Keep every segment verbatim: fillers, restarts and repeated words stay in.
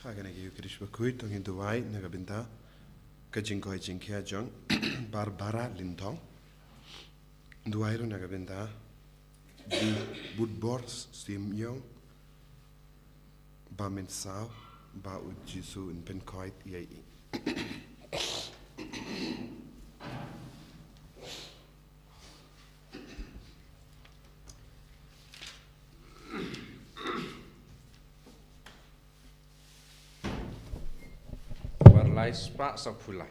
Ha kane ka Eucharist bakhuid to ngin duwai na ka bynta ka jingkoit jingkhiah jong Barbara Lyngdoh. Duwai ruh na ka bynta Butbor Simeon, Ba Mynsaw, ba U Jisu un pynkoit ïa i. War lai spah sawphew lai.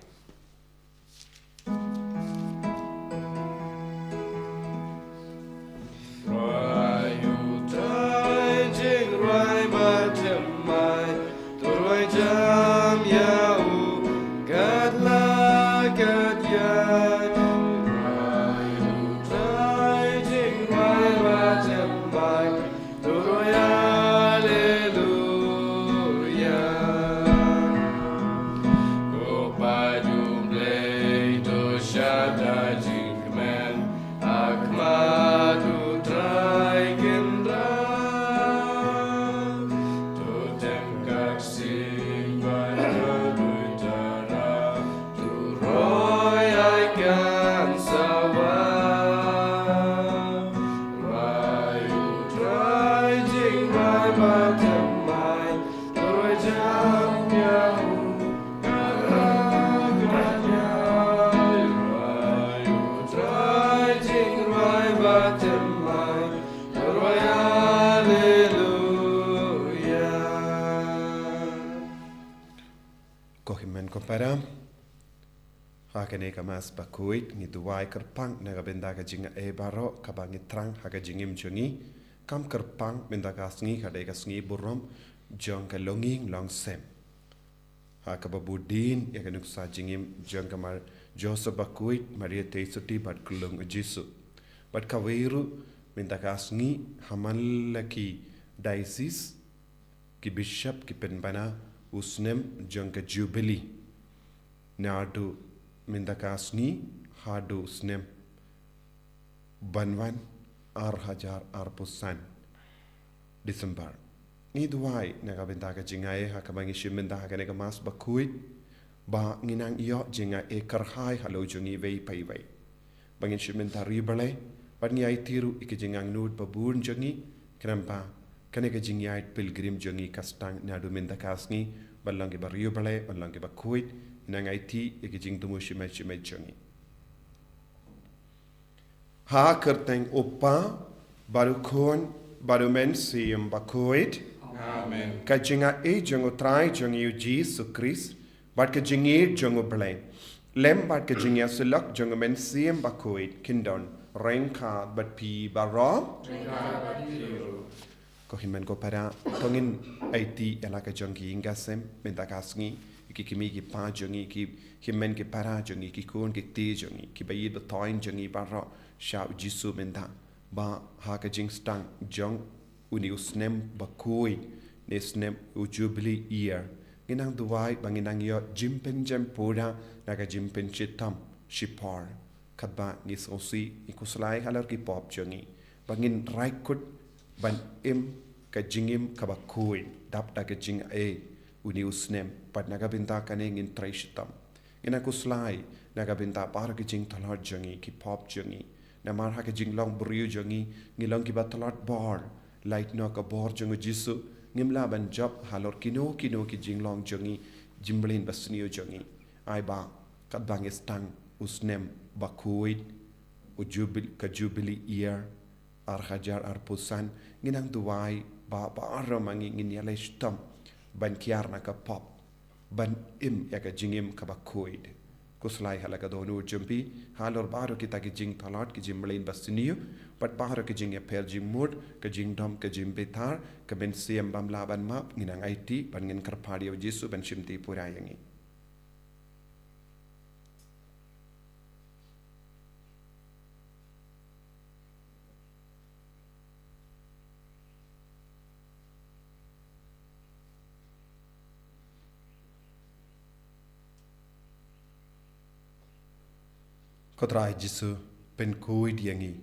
Rwai u trai jingrai ba thymmai, to rwai jam ïa u kat la kat ïa. Rwai u trai jingrai ba thymmai, to rwai Alleluia. Ko paid U Blei, to shada jingkmen ha khmat U Trai Kynrad. To tem ka ksing bad ka duitara, to roi ai kan sawa. Rwai u trai jingrai ba thymmai, to rwai jam ïa u kat la kat ïa. Rwai u trai jingrai ba thymmai, to rwai Alleluia. Ko hynmen ko para, ha kane ka Mass bakhuid ngi duwai kyrpang na ka bynta ka jingai baroh kaba ngi thrang ha ka jingim jong ngi. Kam kyrpang mynta ka sngi ka dei ka sngi burom jong ka longïing longsem, ha kaba bud dien ïa ka nuksa jingim jong ka Mar Joseph bakhuid, Maria Theisotti bad Kynrad U Jisu. Bad kawei ruh mynta ka sngi ha man la ki diocese, ki bishop ki pynbna u snem jong ka Jubilee. Naduh mynta ka sngi haduh u snem ban wan ar hajar arphew san December. Ngi duwai na ka bynta ka jingai ha kaba ngi shim bynta ha kane ka Mass bakhuid, ba ngin nang ïoh jingai kyrhai halor jong ngi iwei pa iwei. Ba ngin shim bynta riewblei, bad ngi aiti ruh ïa ki jingangnud ba bun jong ngi, khnang ba kane ka jingïaid pilgrim jong ngi kan sdang naduh mynta ka sngi, ban long kiba riewblei, ban long kiba khuid, nang aiti ïa ki jingthmu shimet shimet jong ngi. Ha ka kyrteng U Kpa, bad U Khun, bad U Mynsiem Bakhuid. Amen. Ka jingai jong U Trai jong ngi U Jisu Khrist, bad ka jingïeit jong U Blei, lem bad ka jingïasyllok jong U Mynsiem Bakhuid, kin don ryngkat bad phi baroh. Ryngkat bad phi ruh. Ko hynmen ko para, to ngin aiti ïa la ka jong ki ïing ki sem mynta ka sngi, ki kmie ki kpa jong ngi, ki hynmen ki para jong ngi, ki khun ki kti jong ngi, ki ba ïeit ba thoiñ jong ngi baroh sha U Jisu mynta. Ba ha ka jingsdang jong une u snem bakhuid, ne snem u Jubilee year, ngin nang duwai ba ngin nang ïoh jingpynjem pura na ka jingpynshitom shipor. Katba ngi sngewsih, ngi khuslai halor ki pop jong ngi, ba ngin rai kut ban im ka jingim kaba khuid, dap da ka jingai une u snem, bad na ka bynta kane ngin trei shitom. Ngin nang khuslai na ka bynta baroh ki jingtlot jong ngi, ki pop jong ngi. Namar ha ka jinglong briew jong ngi, ngi long kiba tlot bor, lait noh ka bor jong U Jisu, ngim lah ban jop halor kino kino ki jinglong jong ngi, jingmlien basniew jong ngi. Ai ba katba ngi sdang u snem bakhuid, u Jubil-, ka Jubilee year, ar hajar arphew san, ngin nang duwai ba baroh ma ngi ngin ïaleh shitom ban kiar na ka pop, ban im ïa ka jingim kaba khuid. Khuslai ha la ka dohnud jong phi halor baroh kita ki jingtlot, ki jingmlien basniew, bad baroh ki jingïapher jingmut, ka jingdom, ka jingbitar, ka mynsiem bym lah ban map, ngin nang aiti, bad ngin kyrpad ïa U Jisu ban shimti pura ïa ngi. Ko Trai Jisu, pynkhuid ïa ngi.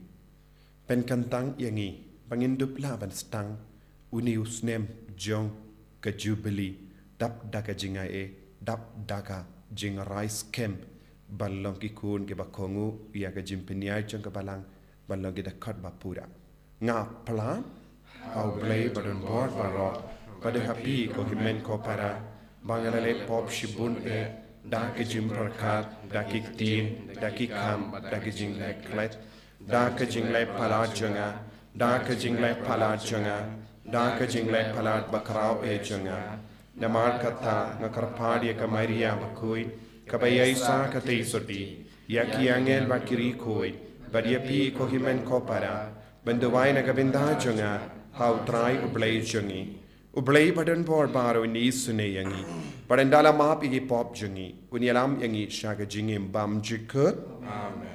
Pynkyntang ïa ngi, ba ngin dup lah ban sdang une u snem jong ka Jubilee dap da ka jingai e, dap da ka jingrai skhem, ban long ki khun kiba kohnguh ïa ka jingpynïaid jong ka Balang, ban long ki dkhot ba pura. Nga pla ha U Blei ba don bor baroh, bad ha phi ko hynmen ko para, ba nga la leh pop shibun eh, da ka jingpyrkhat, da ki ktien, da ki kam, da ki jingleh klet, da ka jingleh palat jong nga, da ka jingleh palat jong nga, da ka jingleh palat bakhraw eh jong nga. Namar kata nga kyrpad ïa ka Maria bakhuid, kaba ïaisah ka tei sotti, ïa ki angel bad ki riewkhuid, bad ïa phi ko hynmen ko para, ban duwai na ka bynta jong nga ha U Trai U Blei jong ngi. U Blei ba don bor baroh un isynei ïa ngi, bad un da la map ïa ki pop jong ngi, un ïalam ïa ngi sha ka jingim bymjukut. Amen.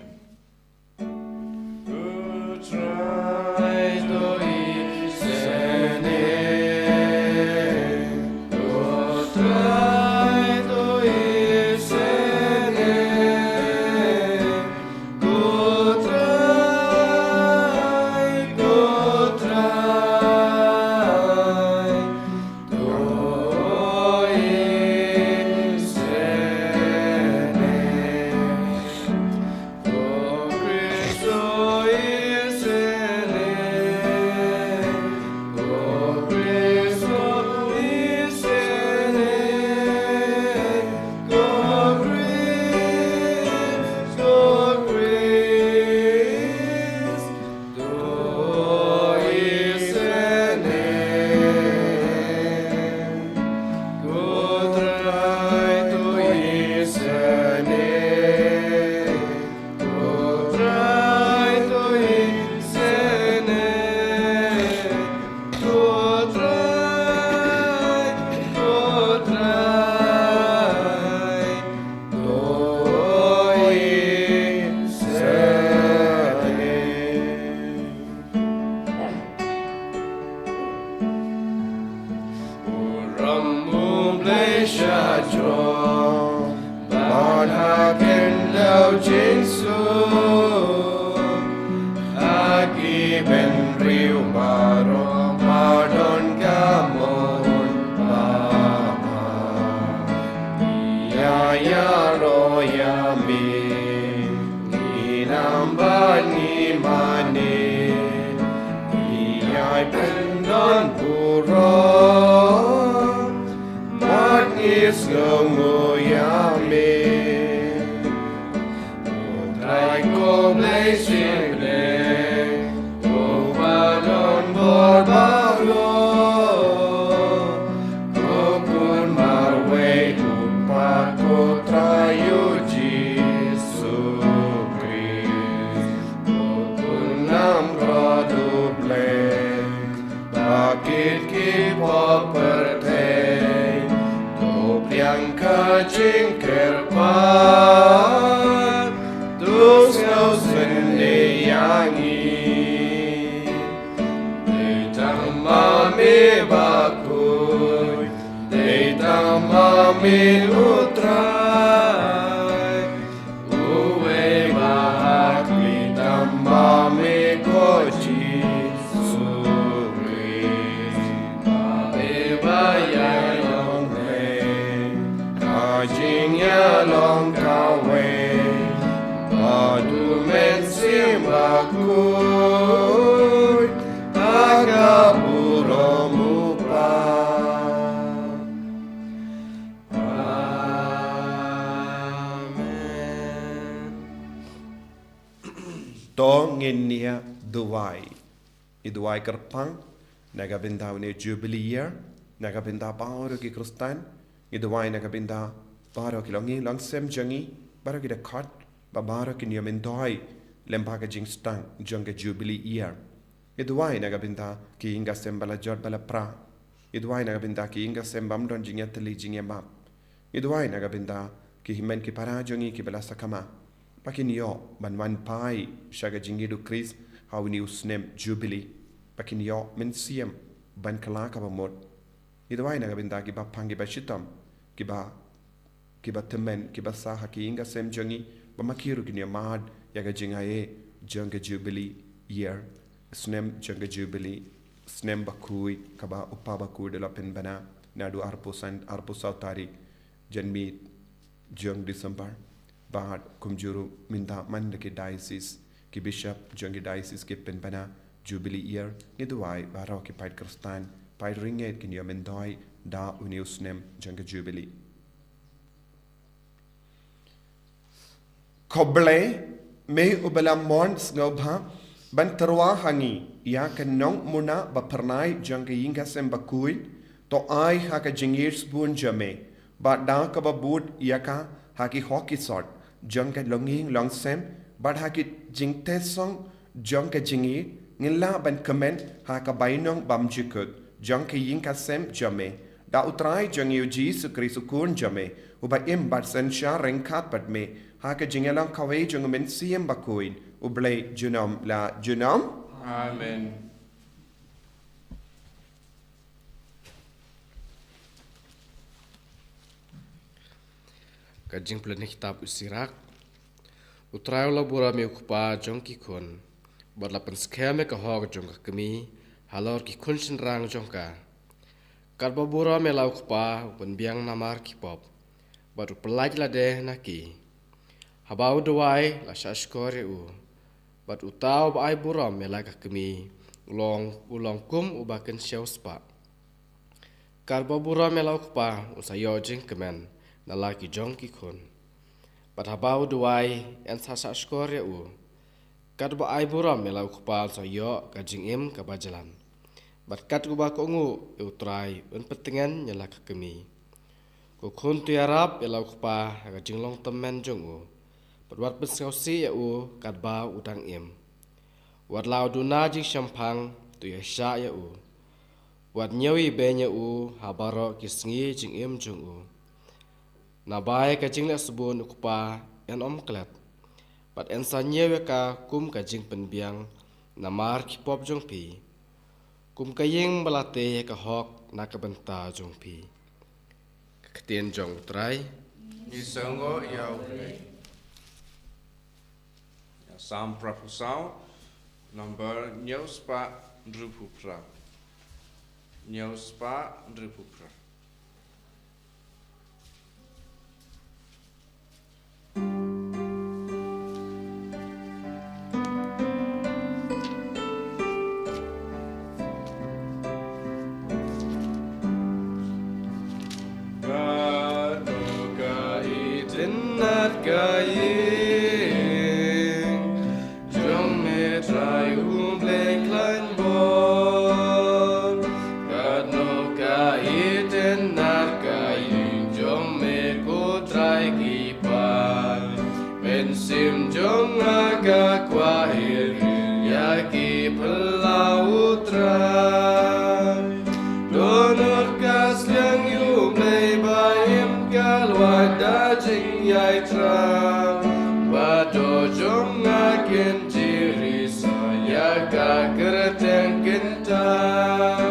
Burom U Blei sha jrong, bad ha khyndew jingsuk, ha ki bynriew baroh ba don ka mon ba bha. Ïa ïaroh ïa me, ngi nam bad ngi mane, ngi ïai pyndonburom, bad ngi sngewnguh ïa me. U Trai ko Blei shi Blei, u ba don bor baroh, u Khun marwei u Kpa ko Trai U Jisu Khrist, u Khun lamgrot U Blei, ba kit ki pop pyrthei, to pdiang ka jingkyrpad, to sngewsynei ïa ngi. Dei tang ma me bakhuid, dei tang ma me U Trai, uwei ba ha khlieh tam ma me ko Jisu Khrist. Ba me ba ïai long leh ka jingïalong kawei, bad U Mynsiem Bakhuid ha ka burom U Kpa. Amen. To ngin ïa duwai. Ngi duwai kyrpang na ka bynta une u Jubilee Year, na ka bynta baroh ki Khristan. Ngi duwai na ka bynta baroh ki longïing longsem jong ngi, baroh ki dkhot, bad baroh ki niam myntoi lem bad ka jingstad jong ka Jubilee Year. Ngi duwai na ka bynta ki ïing ki sem ba la jot ba la pra. Ngi duwai na ka bynta ki ïing ki sem bym don jingïatylli jingïamap. Ngi duwai na ka bynta ki hynmen ki para jong ngi kiba la sakma, ba kin ïoh ban wan phai sha ka jingïeit U Khrist ha une u snem Jubilee, ba kin ïoh mynsiem ban kylla kaba mut. Ngi duwai na ka bynta kiba pang kiba shitom, kiba, kiba tymmen, kiba sah ha ki ïing ki sem jong ngi, ba ma ki ruh kin ïoh mad ïa ka jingai jong ka Jubilee Year, snem jong ka Jubilee, snem bakhuid kaba U Kpa bakhuid u la pynbna. naduh arphew san, arphew saw tarik janmiet jong December. Bad kumjuh ruh mynta man da ki diocese, ki bishop jong ki diocese ki pynbna Jubilee year, ngi duwai baroh ki paid Khristan, paid Ringit kin ïoh myntoi da une u snem jong ka Jubilee. Khublei, me uba la mon sngewbha ban tyrwa ha ngi ïa ka nongmuna ba phyrnai jong ka ïing ka sem bakhuid, to ai ha ka jingïeit sbun jong me, bad da kaba bud ïa ka ha ki hok ki sot jong ka longïing longsem, bad ha ki jingtesong jong ka jingïeit, ngin lah ban kmen ha ka bainong bymjukut jong ka ïing ka sem jong me. Da U Trai jong ngi U Jisu Khrist U Khun jong me, uba im bad synshar ryngkat bad me ha ka jingïalang kawei jong U Mynsiem Bakhuid, U Blei junom la junom. Amen. Ka jingpule na kitab U Sirak. U Trai u la burom ïa u kpa jong ki khun, bad la pynskhem ïa ka hok jong ka kmie halor ki khun shynrang jong ka. Katba burom ïa la u kpa u pynbiang namar ki pop, bad u pyllait lade na ki. Haba u duwai la shahshkor ïa u, bad uta uba ai burom ïa la ka kmie u long, u long kum uba kynshew spah. Katba burom ïa la u kpa un sa ïoh jingkmen na la ki jong ki khun. Bad haba u duwai yn sa shahshkor ïa u. Katba ai burom ïa la u kpa un sa ïoh ka jingim kaba jlan. Bad kat uba kohnguh ïa U Trai un pyntngen ïa la ka kmie. Ko khun, to ïarap ïa la u kpa ha ka jinglong tymmen jong u, bad wat pynsngewsih ïa u katba u dang im. Wat la u duna jingshemphang, to ïaishah ïa u. Wat ñiewbeiñ ïa u ha baroh ki sngi jingim jong u. Naba ïa ka jingleh sbun u kpa yn ym klet, bad yn sa ñiew ïa ka kum ka jingpynbiang namar ki pop jong phi, kum ka ïing ba la tei ïa ka hok na ka bynta jong phi. Ka ktien jong U Trai. Ngi sngewnguh ïa U Blei. Salm phra phew saw, number hynñiew spah hynriewphew phra. Hynñiew spah hynriewphew phra. Katno ka itynnad ka ïing jong me, Trai U Blei khlaiñ bor. Katno ka itynnad ka ïing jong me, ko Trai ki paid. Mynsiem jong nga ka kwah hir hir ïa ki phyllaw, Trai. Dohnud ka sliang ïa U Blei ba im ka lwait da jingïai thrang, bad doh jong nga kin jri sa ïa ka kyrteng kynthah.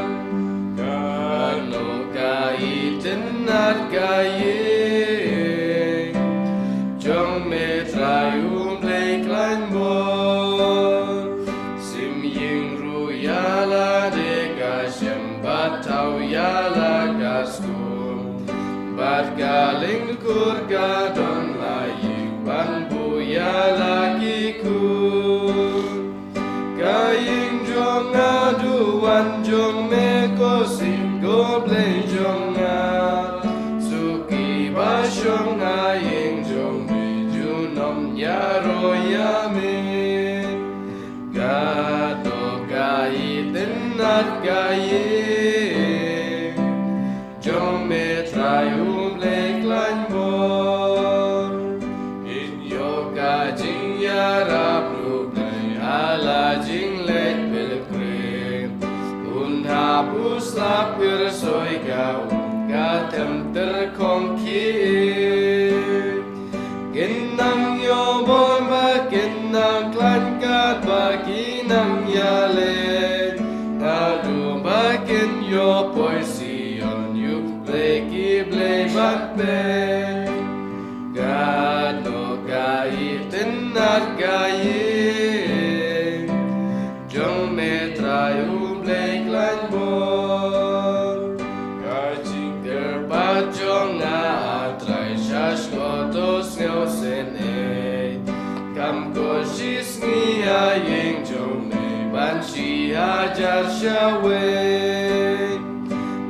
Katno ka itynnad ka ïing jong me, Trai U Blei khlaiñ bor. Shim ïing ruh ïa lade ka shem, bad thaw ïa la ka skur, bad ka lyngkur ka don la ïing ban buh ïa la ki khun. Ka ïing jong nga, duwan jong me, ko Syiem, ko Blei jong nga. Suki ba shong ha ïing jong me, junom ïaroh ïa me. Katno ka itynnad ka ïing jong me, Trai U Blei khlaiñ bor. Yn ïoh ka jingïarap na U Blei ha la jingleit pilgrim. Un hap u slap kyrshoi ka um, ka them tyrkhong khie. Kin nang ïoh bor ba kin nang khlaiñ katba ki nang ïaleh. Naduh ba kin ïoh poi Sion, ïuh blei ki blei ban peit. Katno ka itynnad ka ïing jong me, Trai U Blei khlaiñ bor. Ka jing Ïa jar shawei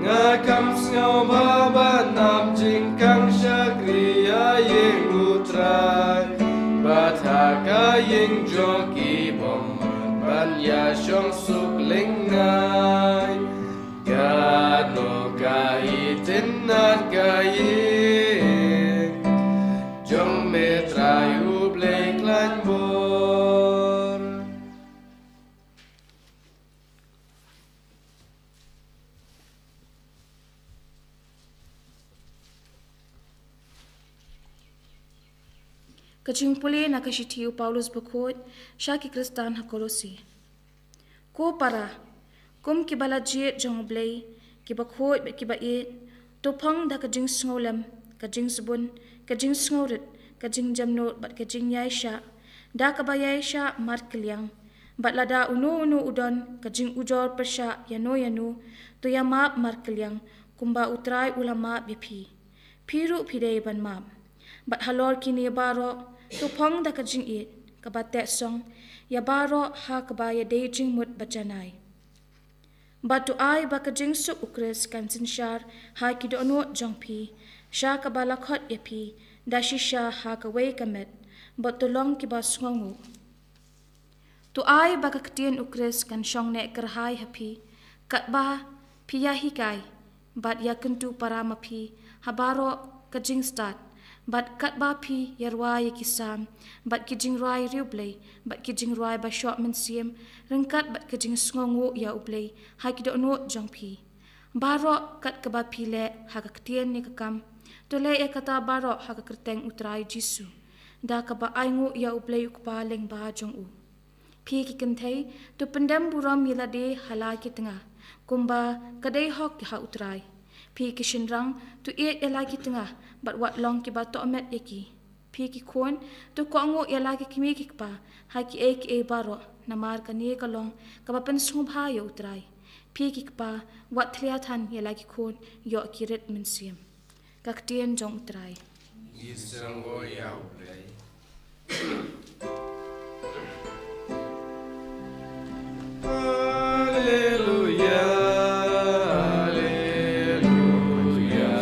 nga kam sngewbha ban ap jingkhang shakri ïa ïing U Trai, bad ha ka ïing jong ki bym ban ïa shong suk lyngngai. Katno ka itynnad ka ïing jong me Trai U Blei khlaiñ bor. Ka jingpule na ka shithi u Paulus bakhuid sha ki Khristan ha Kolosi. Ko para, kum kiba la jied jong U Blei, kiba khuid bad kiba ïeit, to phong da ka jingsngewlem, ka jingsbun, ka jingsngewrit, ka jingjemnud bad ka jingïaishah, da kaba ïaishah markylliang. Bad lada uno uno u don ka jingujor pyrshah ïano ïano, to ïamap markylliang, kumba U Trai u la map ïa phi. Phi ruh phi dei ban map. Bad halor kine baroh, to phong da ka jingïeit kaba tehsong ïa baroh ha kaba ïadei jingmut ba janai. Bad to ai ba ka jingsuk U Khrist kan synshar ha ki dohnud jong phi, sha kaba la khot ïa phi da shisha ha kawei ka met, bad to long kiba sngewnguh. To ai ba ka ktien U Khrist kan shong neh kyrhai ha phi, katba phi ïahikai bad ïakyntu para ma phi ha baroh ka jingstad, bad katba phi ïarwai ïa ki Salm bad ki jingrwai riewblei bad ki jingrwai ba shoh mynsiem, ryngkat bad ka jingsngewnguh ïa U Blei ha ki dohnud jong phi. Baroh kat kaba phi leh ha ka ktien ne ka kam, to leh ïa kata baroh ha ka kyrteng U Trai Jisu, da kaba ainguh ïa U Blei U Kpa lyngba jong u. Phi ki kynthei, to pyndem burom ïa lade ha la ki tnga, kumba ka dei hok ha U Trai. Phi ki shynrang, to ïeit ïa la ki tnga bad wat long kiba tohmet ïa ki. Phi ki khun, to kohnguh ïa la ki kmie ki kpa ha kiei kiei baroh, namar kane ka long kaba pynsngewbha ïa U Trai. Phi ki kpa, wat thlia than ïa la ki khun ïoh ki rit mynsiem. Ka ktien jong U Trai. Ngi sngewbha ïa U Blei. Haleluya, haleluya,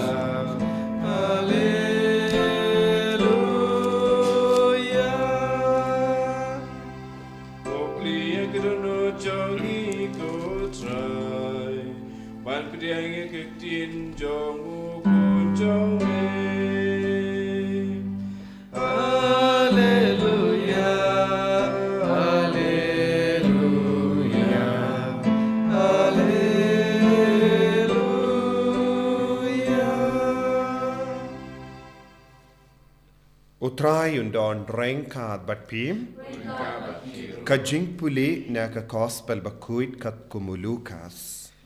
haleluya. Pop ïa ka dohnud jong ngi ko Trai, ban pdiang ïa ka ktien jong u Khun jong me. Haleluya, haleluya, haleluya. U Trai un don ryngkat bad phi. Ka jingpule na ka Gospel bakhuid katkum u Lukas.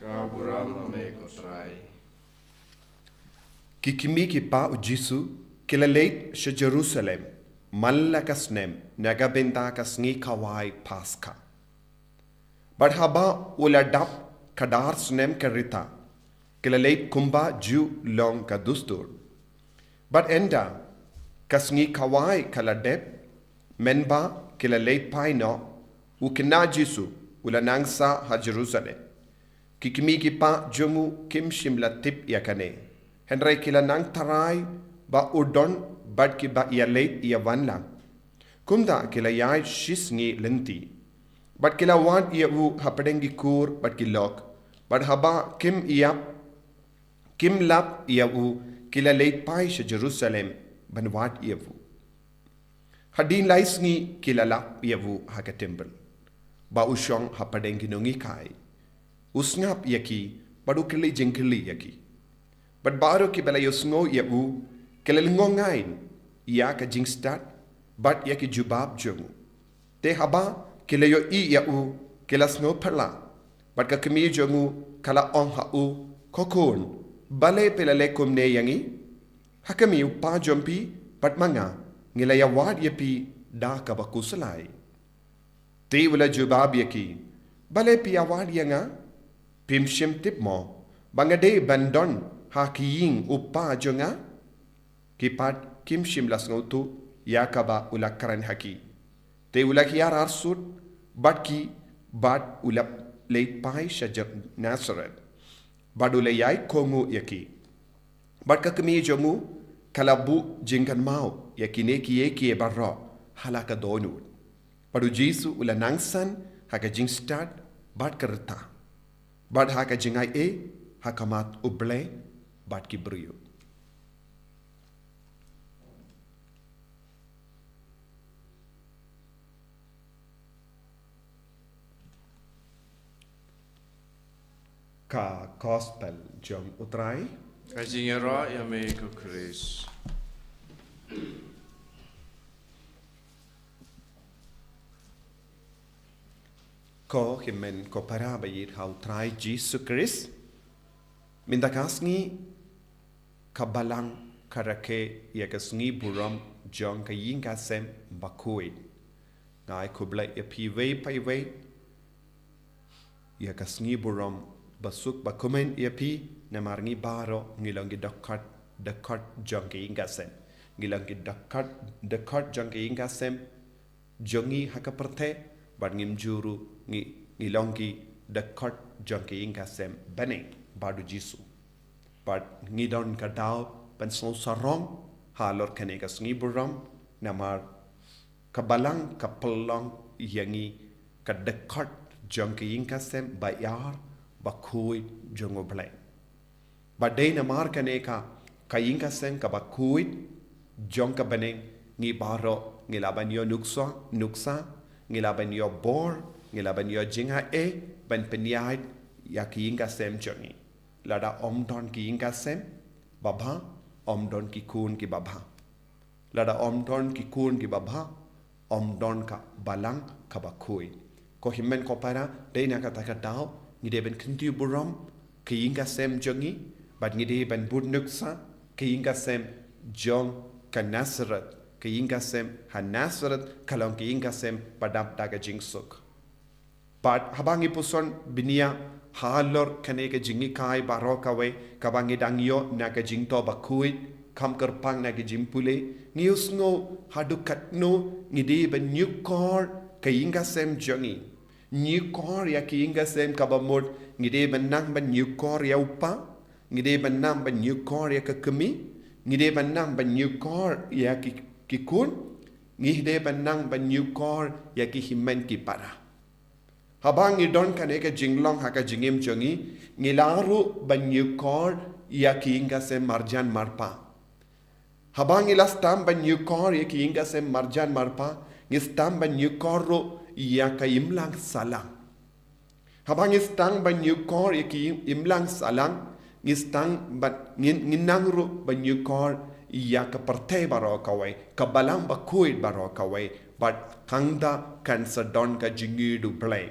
Ka burom ha me ko Trai. Ki kmie ki kpa u Jisu ki la leit sha Jerusalem man la ka snem na ka bynta ka sngi khawai Paskha. Bad haba u la dap ka dar snem ka rta, ki la leit kumba ju long ka dustur. Bad ynda ka sngi khawai ka la dep, mynba ki la leit phai noh, u khynnah Jisu u la nang sah ha Jerusalem. Ki kmie ki kpa jong u kim shym la tip ïa kane, hynrei ki la nang tharai ba u don bad kiba ïaleit ïawan lang. Kumta ki la ïaid shisngi lynti. Bad ki la wad ïa u hapdeng ki kur bad ki lok. Bad haba kim ïap, kim lap ïa u, ki la leit phai sha Jerusalem ban wad ïa u. Hadien lai sngi ki la lap ïa u ha ka templ, ba u shong hapdeng ki nonghikai. U sngap ïa ki bad u kylli jingkylli ïa ki. Bad baroh kiba la ïohsngew ïa u ki la lyngngoh ngai ïa ka jingstad bad ïa ki jubab jong u. Te haba ki la ïohi ïa u, ki la sngewphylla. Bad ka kmie jong u ka la ong ha u, Ko khun, balei phi la leh kumne ïa ngi? Ha ka mih u kpa jong phi bad ma nga ngi la ïawad ïa phi da kaba khuslai. Te u la jubab ïa ki, Balei phi ïawad ïa nga? Phim shym tip mo ba nga dei ban don ha ka ïing u kpa jong nga? Ki pat kim shym la sngewthuh ïa kaba u la kren ha ki. Te u la hiar arsut bad ki bad u la leit phai sha Jer-, Nasareth, bad u la ïai kohnguh ïa ki. Bad ka kmie jong u ka la buh jingkynmaw ïa kine kiei kiei baroh ha la ka dohnud. Bad U Jisu u la nangsan ha ka jingstad bad ka rta, bad ha ka jingai ei ha khmat U Blei bad ki briew. Ka Gospel jong U Trai. Ka jingïaroh ïa me ko Khrist. Ko hynmen ko para ba ïeit ha U Trai Jisu Khrist. Mynta ka sngi ka Balang ka rakhe ïa ka sngi burom jong ka ïing ka sem bakhuid. Nga ai khublei ïa phi iwei pa iwei ïa ka sngi burom, ba suk ba kmen ïa phi, namar ngi baroh ngi long ki dkhot, dkhot jong ka ïing ka sem. Ngi long ki dkhot, dkhot jong ka ïing ka sem jong ngi ha ka pyrthei, bad ngim ju ruh ngi, ngi long ki dkhot jong ka ïing ka sem bneng bad U Jisu. Bad ngi don ka daw ban sngewsarong halor kane ka sngi burom, namar ka Balang ka pynlong ïa ngi ka dkhot jong ka ïing ka sem ba ïar bakhuid jong U Blei. Bad dei namar kane ka, ka ïing ka sem kaba khuid jong ka bneng, ngi baroh ngi lah ban ïoh nuksa, nuksa, ngi lah ban ïoh bor, ngi lah ban ïoh jingaiei ban pynïaid ïa ka ïing ka sem jong ngi. Lada ym don ka ïing ka sem babha, ym don ki khun kiba bha. Lada ym don ki khun kiba bha, ym don ka Balang kaba khuid. Ko hynmen ko para, dei na kata ka daw ngi dei ban kyntiew burom ka ïing ka sem jong ngi, bad ngi dei ban bud nuksa ka ïing ka sem jong ka Nasareth, ka ïing ka sem ha Nasareth ka long ka ïing ka sem ba dap da ka jingsuk. Bad haba ngi puson bniah halor kane ka jinghikai baroh kawei kaba ngi dang ïoh na ka jingthoh bakhuid, kham kyrpang na ka jingpule, ngi ïohsngew haduh katno ngi dei ban ñiewkor ka ïing ka sem jong ngi. Ñiewkor ïa ka ïing ka sem kaba mut, ngi dei ban nang ban ñiewkor ïa u kpa, ngi dei ban nang ban ñiewkor ïa ka kmie, ngi dei ban nang ban ñiewkor ïa ki, ki khun, ngi dei ban nang ban ñiewkor ïa ki hynmen ki para. Haba ngi don kane ka jinglong ha ka jingim jong ngi, ngi lah ruh ban ñiewkor ïa ka ïing ka sem marjan marpa. Haba ngi la sdang ban ñiewkor ïa ka ïing ka sem marjan marpa, ngi sdang ban ñiewkor ruh ïa ka imlang sahlang. Haba ngi sdang ban ñiewkor ïa ka im-, imlang sahlang, ngi sdang ban, ngi, ngi nang ruh ban ñiewkor ïa ka pyrthei baroh kawei, ka Balang bakhuid baroh kawei, bad hangta kan sa don ka jingïeit U Blei.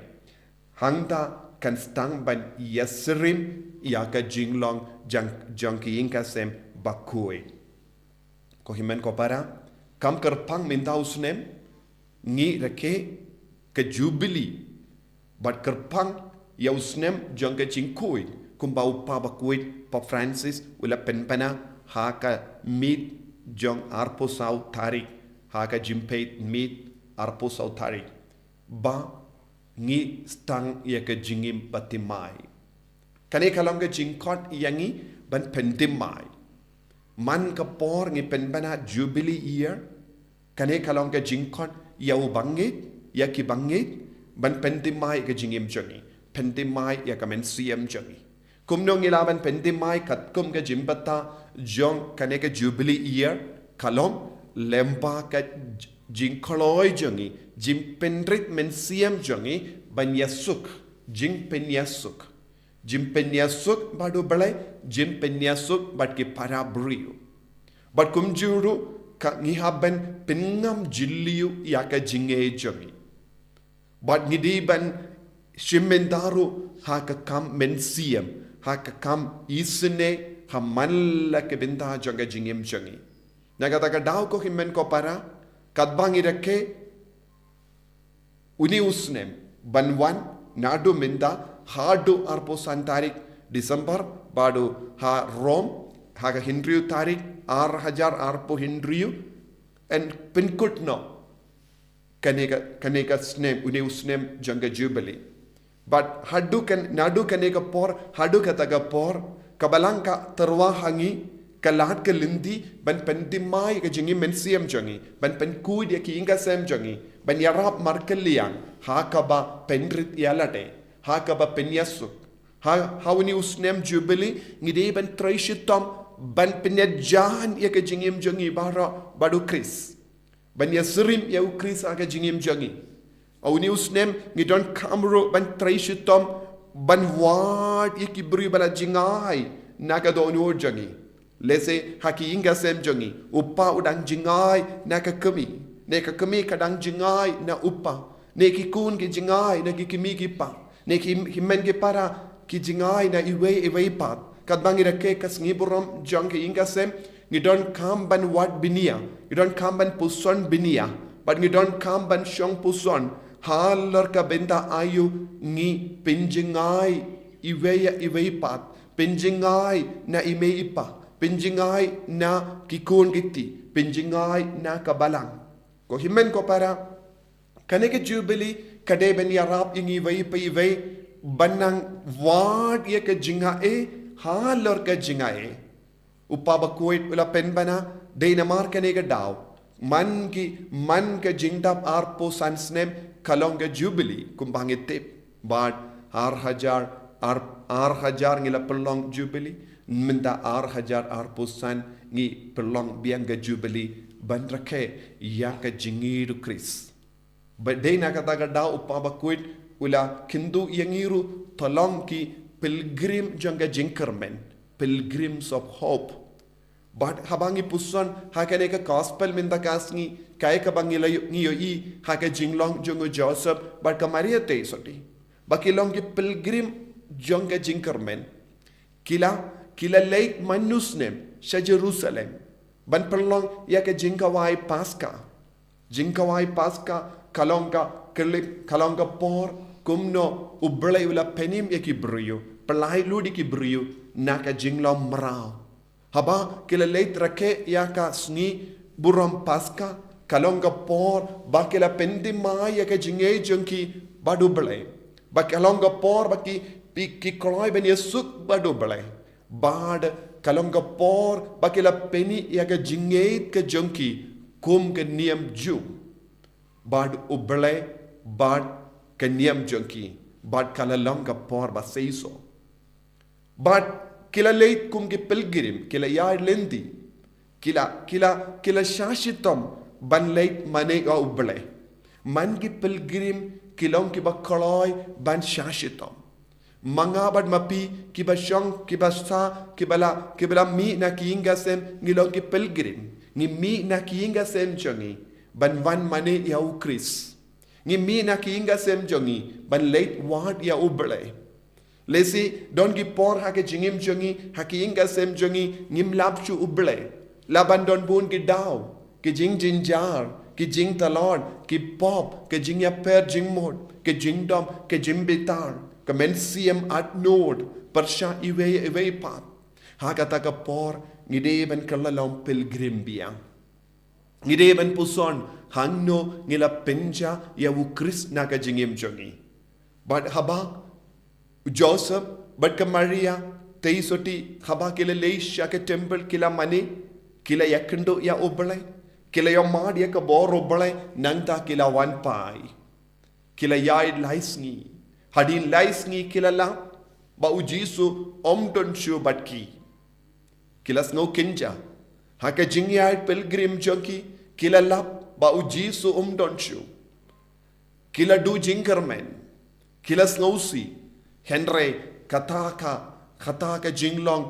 Hangta kan sdang ban ïasyriem ïa ka jinglong jong, jong ka ïing ka sem bakhuid. Ko hynmen ko para, kham kyrpang mynta u snem, ngi rakhe ka Jubili, bad kyrpang ïa u snem jong ka jingkhuid, kumba u Kpa bakhuid Pope Francis u la pynbna ha ka miet jong arphew saw tarik, ha ka jingpeit miet arphew saw tarik. Ba ngi sdang ïa ka jingim ba thymmai. Kane ka long ka jingkhot ïa ngi ban pynthymmai. Man ka por ngi pynbna Jubilee Year, kane ka long ka jingkhot ïa u bangeit, ïa ki bangeit, ban pynthymmai ka jingim jong ngi, pynthymmai ïa ka mynsiem jong ngi. Kumno ngi lah ban pynthymmai katkum ka jingbatai jong kane ka Jubilee Year, ka long lyngba ka j-, jingkloi jong ngi, jingpynrit mynsiem jong ngi, ban ïasuk, jingpynïasuk. Jingpynïasuk bad U Blei, jingpynïasuk bad ki para briew. Bad kumjuh ruh ka ngi hap ban pynngam jylliew ïa ka jingngeit jong ngi. Bad ngi dei ban shim bynta ruh ha ka kam mynsiem, ha ka kam isynei, ha man la ka bynta jong ka jingim jong ngi. Na kata ka daw ko hynmen ko para, katba ngi rakhe une u snem ban wan naduh mynta haduh arphew san tarik December, bad ha Rome, ha ka hynriew tarik, ar hajar arphew hynriew, yn pynkut noh kane ka, kane ka snem, une u snem jong ka Jubilee. Bad haduh kan, naduh kane ka por haduh kata ka por, ka Balang ka tyrwa ha ngi, ka lad ka lynti ban pyndima ïa ka jingim mynsiem jong ngi, ban pynkhuid ïa ki ïing ka sem jong ngi, ban ïarap markylliang ha kaba pynrit ïa lade, ha kaba pynïasuk. Ha, ha une u snem Jubili ngi dei ban trei shitom ban pynïajan ïa ka jingim jong ngi baroh bad U Khrist, ban ïasyriem ïa U Khrist ha ka jingim jong ngi. Ha une u snem ngi donkam ruh ban trei shitom ban wad ïa ki briew ba la jngai na ka dohnud jong ngi. Lehse ha ki ïing ka sem jong ngi u pa u dang jngai na ka kmie, ne ka kmie ka dang jngai na u pa, ne ki khun ki jngai na ki kmie ki pa, ne ki hynmen ki para ki jngai na iwei iwei pat. Katba ngi rakhe ka sngi burom jong ka ïing ka sem, ngi donkam ban wad bniah, ngi donkam ban puson bniah, bad ngi donkam ban shong puson halor ka bynta aïu ngi pynjngai iwei ïa iwei pat, pynjngai na i mei i pa, pynjngai na ki khun ki kti, pynjngai na ka Balang. Ko hynmen ko para, kane ka Jubili ka dei ban ïarap ïa ngi iwei pa iwei ban nang wad ïa ka jingaiei halor ka jingaiei. U Pa Bakhuid u la pynbna, dei namar kane ka daw, man ki, man ka jingdap arphew san snem ka long ka Jubili kumba ngi tip. Bad ar hajar, ar, ar hajar ngi la pynlong Jubili, mynta ar hajar arphew san ngi pynlong biang ka Jubili ban rakhe ïa ka jingïeit U Khrist. Bad dei na kata ka daw u Pa Bakhuid u la kyntu ïa ngi ruh to long ki pilgrim jong ka jingkyrmen, pilgrims of hope. Bad haba ngi puson ha kane ka gospel mynta ka sngi, kaei kaba ngi la ïoh, ngi ïohi ha ka jinglong jong u Joseph bad ka Maria Theisotti, ba ki long ki pilgrim jong ka jingkyrmen. Ki la, ki la leit man u snem sha Jerusalem ban pynlong ïa ka jingkhawai Paska. Jingkhawai Paska ka long ka khyllipmat, ka long ka por kumno U Blei u la pynim ïa ki briew, pyllait lut ïa ki briew na ka jinglong mraw. Haba ki la leit rakhe ïa ka sngi burom Paska, ka long ka por ba ki la pyndima ïa ka jingïeit jong ki bad U Blei. Ba ka long ka por ba ki, ki, ki kloi ban ïasuk bad U Blei. Bad ka long ka por ba ki la pyni ïa ka jingïeit ka jong ki kum ka niam Jiw bad U Blei bad ka niam jong ki. Bad ka la long ka por ba seisoh. Bad ki la leit kum ki pilgrim, ki la ïaid lynti. Ki la, ki la, ki la shah shitom ban leit mane ïa U Blei. Man ki pilgrim ki long kiba kloi ban shah shitom. Ma nga bad ma phi kiba shong, kiba sah, kiba la, kiba la mih na ki ïing ka sem, ngi long ki pilgrim. Ngi mih na ki ïing ka sem jong ngi ban wan mane ïa U Khrist. Ngi mih na ki ïing ka sem jong ngi ban leit wad ïa U Blei. Lehse don ki por ha ka jingim jong ngi, ha ki ïing ka sem jong ngi, ngim lap shuh U Blei. La ban don bun ki daw, ki jingjynjar, ki jingtlot, ki pop, ki jingïapher jingmut, ki jingdom, ki jingbitar, ka mynsiem adnud pyrshah iwei iwei pat. Ha kata ka por ngi dei ban kylla long pilgrim biang. Ngi dei ban puson hangno ngi la pynjah ïa U Khrist na ka jingim jong ngi. Bad haba u Joseph bad ka Maria Theisotti haba ki la leit sha ka temple ki la mane, ki la ïakynduh ïa U Blei, ki la ïohmad ïa ka bor U Blei, nangta ki la wan phai. Ki la ïaid lai sngi. Hadien lai sngi ki la lap ba U Jisu um don shuh bad ki. Ki la sngew kynjah. Ha ka jingïaid pilgrim jong ki, ki la lap ba U Jisu um don shuh. Ki la duh jingkyrmen. Ki la sngewsih. Hynrei kata ka, kata ka jinglong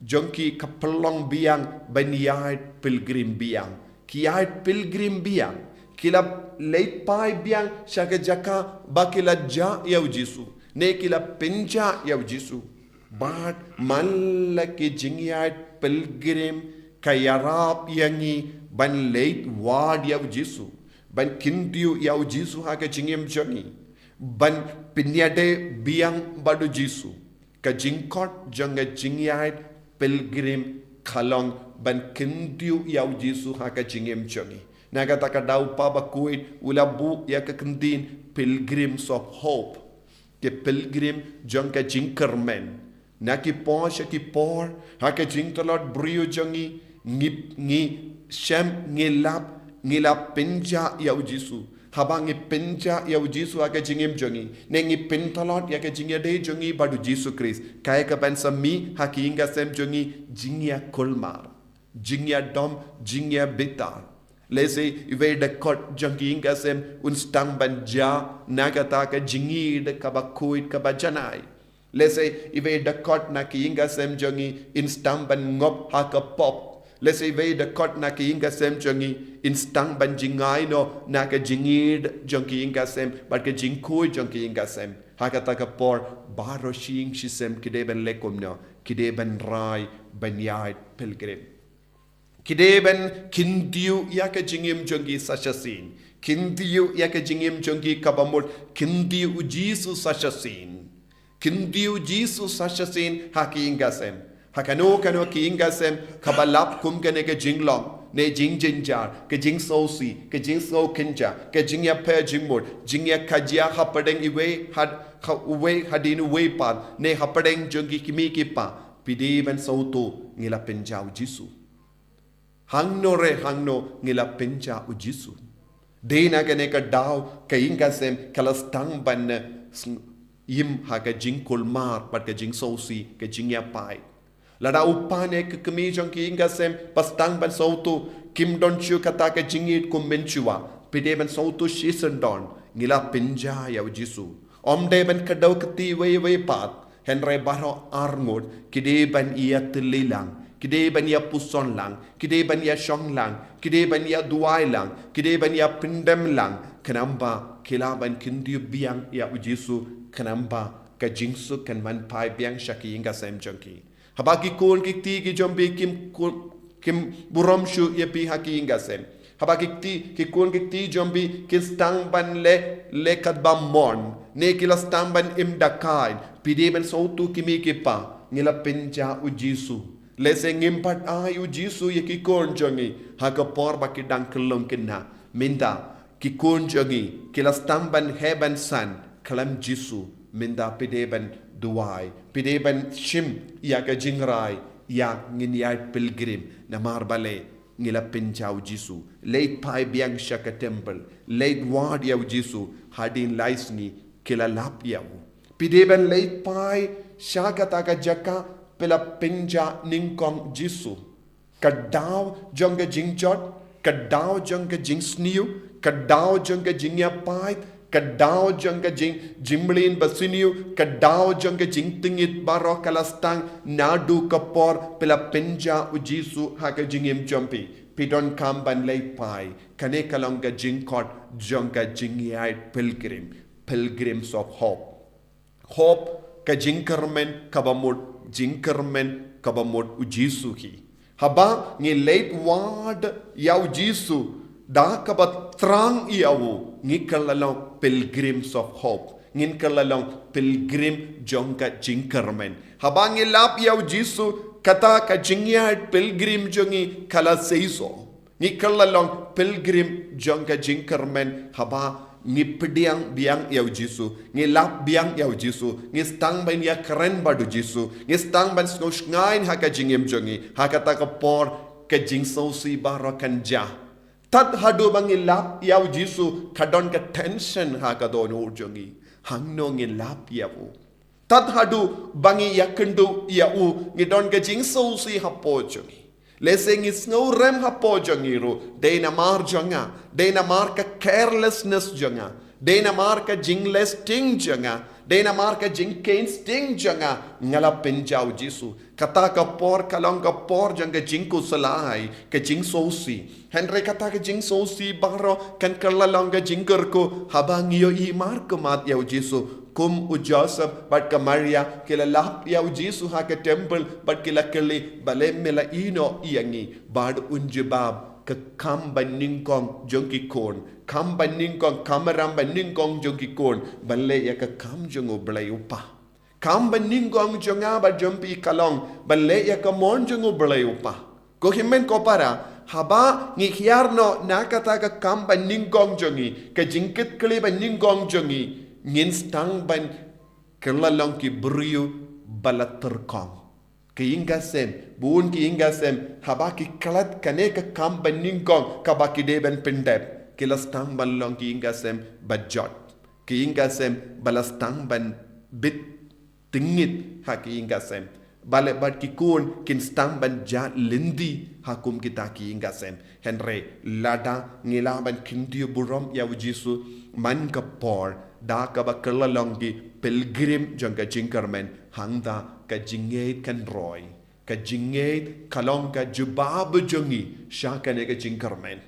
jong ki ka pynlong biang ban ïaid pilgrim biang. Ki ïaid pilgrim biang. Ki la leit phai biang sha ka jaka ba ki la jah ïa U Jisu, ne ki la pynjah ïa U Jisu. Bad man la ki jingïaid pilgrim ka ïarap ïa ngi ban leit wad ïa U Jisu, ban kyntiew ïa U Jisu ha ka jingim jong ngi, ban pynïadei biang bad U Jisu. Ka jingkhot jong ka jingïaid pilgrim ka long ban kyntiew ïa U Jisu ha ka jingim jong ngi. Na kata ka daw u Pa Bakhuid u la buh ïa ka kyntien Pilgrims of Hope. Ki pilgrim jong ka jingkyrmen. Na ki por sha ki por, ha ka jingtlot briew jong ngi, ngi, ngi shem, ngi lap, ngi la pynjah ïa u Jisu. Haba ngi pynjah ïa u Jisu ha ka jingim jong ngi, ne ngi pyntlot ïa ka jingïadei jong ngi bad u Jisu Khrist, kaei kaban sa mih ha ki ïing ka sem jong ngi? Jingïakulmar, jingïadom, jingïabitar. Lehse iwei i dkhot jong ki ïing ka sem un sdang ban jia na kata ka jingïeid kaba khuid kaba janai. Lehse iwei i dkhot na ki ïing ka sem jong ngi in sdang ban ngop ha ka pop. Lehse iwei i dkhot na ki ïing ka sem jong ngi in sdang ban jngai noh na ka jingïeid jong ki ïing ka sem bad ka jingkhuid jong ki ïing ka sem. Ha kata ka por, baroh shi ïing shi sem ki dei ban leh kumno? Ki dei ban rai ban ïaid pilgrim. Ki dei ban kyntiew ïa ka jingim jong ki sa shisien. Kyntiew ïa ka jingim jong ki kaba mut, kyntiew u Jisu sa shisien. Kyntiew u Jisu sa shisien ha ki ïing ka sem. Ha kano kano ki ïing ka sem kaba lap kum kane ka jinglong, ne jingjynjar, ka jingsngewsih, ka jingsngewkynja, ka jingïapher jingmut, jingïakajia hapdeng iwei had, ha uwei hadien uwei pat, ne hapdeng jong ki kmie ki kpa. Phi dei ban sngewthuh, ngi la pynjah u Jisu. Hangno re hangno ngi la pynjah u Jisu. Dei na kane ka daw ka ïing ka sem ka la sdang ban, eh, sng-, im ha ka jingkulmar bad ka jingsngewsih, ka jingïapait. Lada u kpa ne ka kmie jong ki ïing ka sem ba sdang ban sngewthuh, kim don shuh kata ka jingïeid kum mynshuwa, phi dei ban sngewthuh shisyndon, ngi la pynjah ïa u Jisu. Ym dei ban kdew kti iwei iwei pat. Hynrei baroh arngut ki dei ban ïatylli lang, ki dei ban ïapuson lang, ki dei ban ïashong lang, ki dei ban ïaduwai lang, ki dei ban ïapyndem lang, khnang ba ki lah ban kyntiew biang ïa u Jisu, khnang ba ka jingsuk kan wan phai biang sha ki ïing ka sem jong ki. Haba ki khun ki kti ki jong phi kim ku-, kim burom shuh ïa phi ha ki ïing ka sem. Haba ki kti, ki khun ki kti jong phi ki sdang ban leh, leh katba mon, ne ki la sdang ban im da khaid, phi dei ban sngewthuh kmie ki kpa, ngi la pynjah u Jisu. Lehse ngim pat ai u Jisu ïa ki khun jong ngi ha ka por ba ki dang khyllung khynnah. Mynta ki khun jong ngi ki la sdang ban heh ban san khlem Jisu. Mynta phi dei ban duwai, phi dei ban shim ïa ka jingrai, ïa ngin ïaid pilgrim, namar balei? Ngi la pynjah u Jisu. Leit phai biang sha ka temple, leit wad ïa u Jisu. Hadien lai sngi ki la lap ïa u. Phi dei ban leit phai sha kata ka jaka phi la pynjah nyngkong Jisu. Ka daw jong ka jingjot, ka daw jong ka jingsniew, ka daw jong ka jingïapait, ka daw jong ka jing, jingmlien basniew, ka daw jong ka jingtngit baroh ka la sdang naduh ka por phi la pynjah u Jisu ha ka jingim jong phi. Phi donkam ban leit phai. Kane ka long ka jingkhot jong ka jingïaid pilgrim, pilgrims of hope. Hope, ka jingkyrmen kaba mut, jingkyrmen kaba mut u Jisu hi. Haba ngi leit wad ïa u Jisu da kaba thrang ïa u, ngi kylla long pilgrims of hope. Ngin kylla long pilgrim jong ka jingkyrmen. Haba ngi lap ïa u Jisu, kata ka jingïaid pilgrim jong ngi ka la seisoh. Ngi kylla long pilgrim jong ka jingkyrmen haba ngi pdiang biang ïa u Jisu, ngi lap biang ïa u Jisu, ngi sdang ban ïakren bad u Jisu, ngi sdang ban sngewshngaiñ ha ka jingim jong ngi. Ha kata ka por ka jingsngewsih baroh kan jah. Tad haduh ba ngi lap ïa u Jisu ka don ka tension ha ka dohnud jong ngi. Hangno ngin lap ïa u? Tad haduh ba ngi ïakynduh ïa u ngi don ka jingsngewsih hapoh jong ngi. Lehse ngi sngewrem hapoh jong ngi ruh, dei namar jong nga, dei namar ka carelessness jong nga, dei namar ka jingleh sting jong nga, dei namar ka jingkheiñ sting jong nga, nga la pynjah u Jisu. Kata ka por ka long ka por jong ka jingkhuslai, ka jingsngewsih. Hynrei kata ka jingsngewsih baroh kan kylla long ka jingkyrkhu haba ngi ïohi markhmat ïa u Jisu kum u Joseph bad ka Maria ki la lap ïa u Jisu ha ka temple bad ki la kylli, balei me la ïehnoh ïa ngi? Bad un jubab, ka kam ba nyngkong jong ki khun, kam ba nyngkong, kamram ba nyngkong jong ki khun, ban leh ïa ka kam jong u Blei u Kpa. Kam ba nyngkong jong nga bad jong phi ka long ban leh ïa ka mon jong u Blei u Kpa. Ko hynmen ko para, haba ngi hiar noh na kata ka kam ba nyngkong jong ngi, ka jingkitkhlieh ba nyngkong jong ngi, ngin sdang ban Kylla long ki briew ba la tyrkhong. Ki ïing ki sem, bun ki ïing ki sem, haba ki klet kane ka kam ba nyngkong, kaba ki dei ban pyndep, ki la sdang ban long ki ïing ki sem ba jot. Ki ïing ki sem ba la sdang ban bit tyngit ha ki ïing ki sem. Balei? Bad ki khun kin sdang ban jah lynti ha kum kita ki ïing ki sem. Hynrei lada ngi lah ban kyntiew burom ïa u Jisu man ka por, da kaba kylla long ki pilgrim jong ka jingkyrmen, hangta ka jingngeit kan roi. Ka jingngeit ka long ka jubab jong ngi sha kane ka jingkyrmen.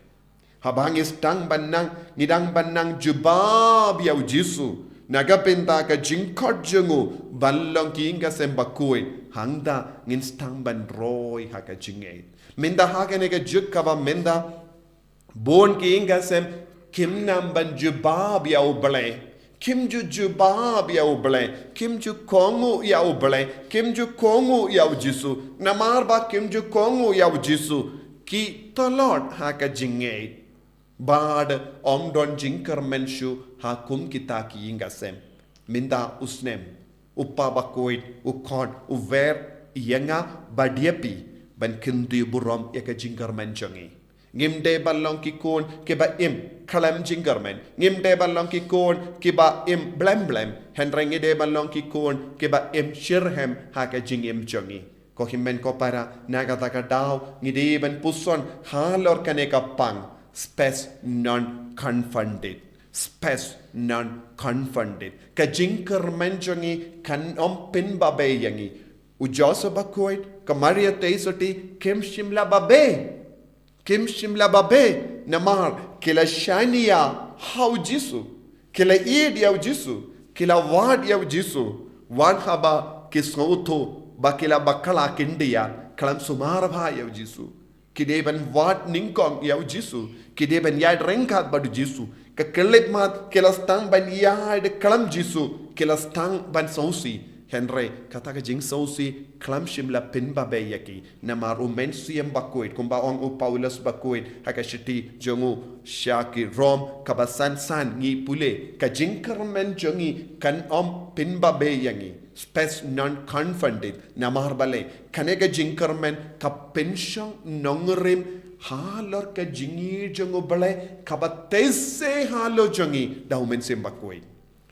Haba ngi sdang ban nang, ngi dang ban nang jubab ïa u Jisu na ka bynta ka jingkhot jong u ban long ki ïing ki sem bakhuid, hangta ngin sdang ban roi ha ka jingngeit. Mynta ha kane ka juk kaba mynta, bun ki ïing ki sem kim nang ban jubab ïa u Blei. Kim ju jubab ïa u Blei, kim ju kohnguh ïa u Blei, kim ju kohnguh ïa u Jisu. Namar ba kim ju kohnguh ïa u Jisu, ki tlot ha ka jingngeit. Bad ym don jingkyrmen shuh ha kum kita ki ïing ki sem. Mynta u snem, u Kpa bakhuid u khot, u wer ïa nga bad ïa phi ban kyntiew burom ïa ka jingkyrmen jong ngi. Ngim dei ban long ki khun kiba im khlem jingkyrmen. Ngim dei ban long ki khun kiba im blem blem. Hynrei ngi dei ban long ki khun kiba im shitrhem ha ka jingim jong ngi. Ko hynmen ko para, na kata ka daw ngi dei ban puson halor kane ka pang, spes non confundit. Spes non confundit. Ka jingkyrmen jong ngi kan ym pynbabe ïa ngi. U Joseph bakhuid, ka Maria Theisotti, kim shym la babe. Kim shym la babe, namar ki la shaniah ha u Jisu, ki la ïeit ïa u Jisu, ki la wad ïa u Jisu, wat haba ki sngewthuh ba ki la bakla khyndiat, khlem sumar bha ïa u Jisu. Ki dei ban wad nyngkong ïa u Jisu, ki dei ban ïaid ryngkat bad u Jisu. Ka khyllipmat ki la sdang ban ïaid khlem Jisu, ki la sdang ban sngewsih. Hynrei kata ka jingsngewsih khlem shym la pynbabe ïa ki. Namar u Mynsiem Bakhuid, kumba ong u Paulus bakhuid ha ka shithi jong u sha ki Rom kaba san san, ngi pule, ka jingkyrmen jong ngi kan ym pynbabe ïa ngi. Spes non confundit. Namar balei? Kane ka jingkyrmen ka pynshong nongrim halor ka jingïeit jong u Blei kaba tei se halor jong ngi da u Mynsiem Bakhuid.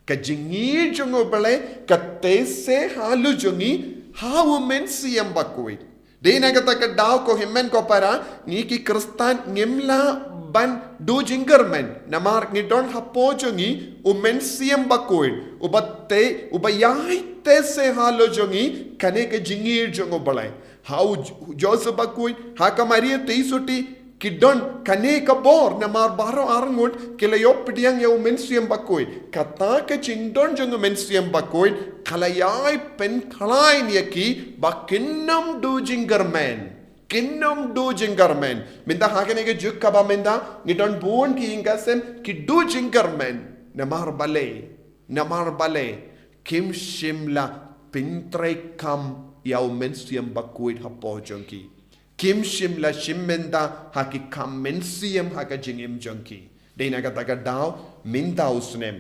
Ka jingïeit jong u Blei ka tei se halor jong ngi ha u Mynsiem Bakhuid. Dei na kata ka daw, ko hynmen ko para, ngi ki Khristan ngim lah ban duh jingkyrmen. Namar ngi don hapoh jong ngi u Mynsiem Bakhuid, uba tei, uba ïai tei se halor jong ngi kane ka jingïeit jong u Blei. Ha u J-, Joseph bakhuid, ha ka Maria Theisotti, ki don kane ka bor, namar baroh arngut ki la ïoh pdiang ïa u Mynsiem Bakhuid. Kata ka jingdon jong u Mynsiem Bakhuid ka la ïai pynkhlaiñ ïa ki ba kin ym duh jingkyrmen. Kin ym duh jingkyrmen. Mynta ha kane ka juk kaba mynta, ngi don bun ki ïing ki sem ki duh jingkyrmen. Namar balei? Namar balei? Kim shym la pyntreikam ïa u Mynsiem Bakhuid hapoh jong ki. Kim shym la shim bynta ha ki kam mynsiem ha ka jingim jong ki. Dei na kata ka daw, mynta u snem,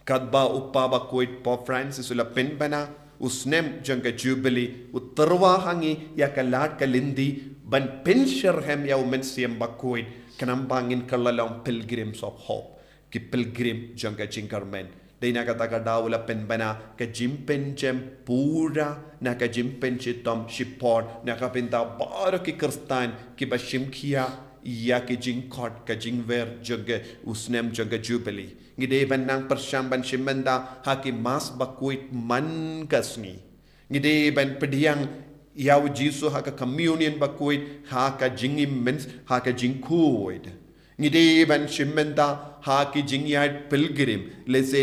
katba u Kpa bakhuid Pope Francis u la pynbna u snem jong ka Jubilee, u tyrwa ha ngi ïa ka lad ka lynti ban pynshitrhem ïa u Mynsiem Bakhuid, khnang ba ngin kylla long pilgrims of hope, ki pilgrim jong ka jingkyrmen. Dei na kata ka daw u la pynbna ka jingpynjem pura na ka jingpynshitom shipor na ka bynta baroh ki Khristan kiba shim khia ïa ki jingkhot, ka jingwer jong ka, u snem jong ka Jubilee. Ngi dei ban nang pyrshang ban shim bynta ha ki Mass bakhuid man ka sngi. Ngi dei ban pdiang ïa u Jisu ha ka Communion bakhuid ha ka jingim myns-, ha ka jingkhuid. Ngi dei ban shim bynta ha ki jingïaid pilgrim, lehse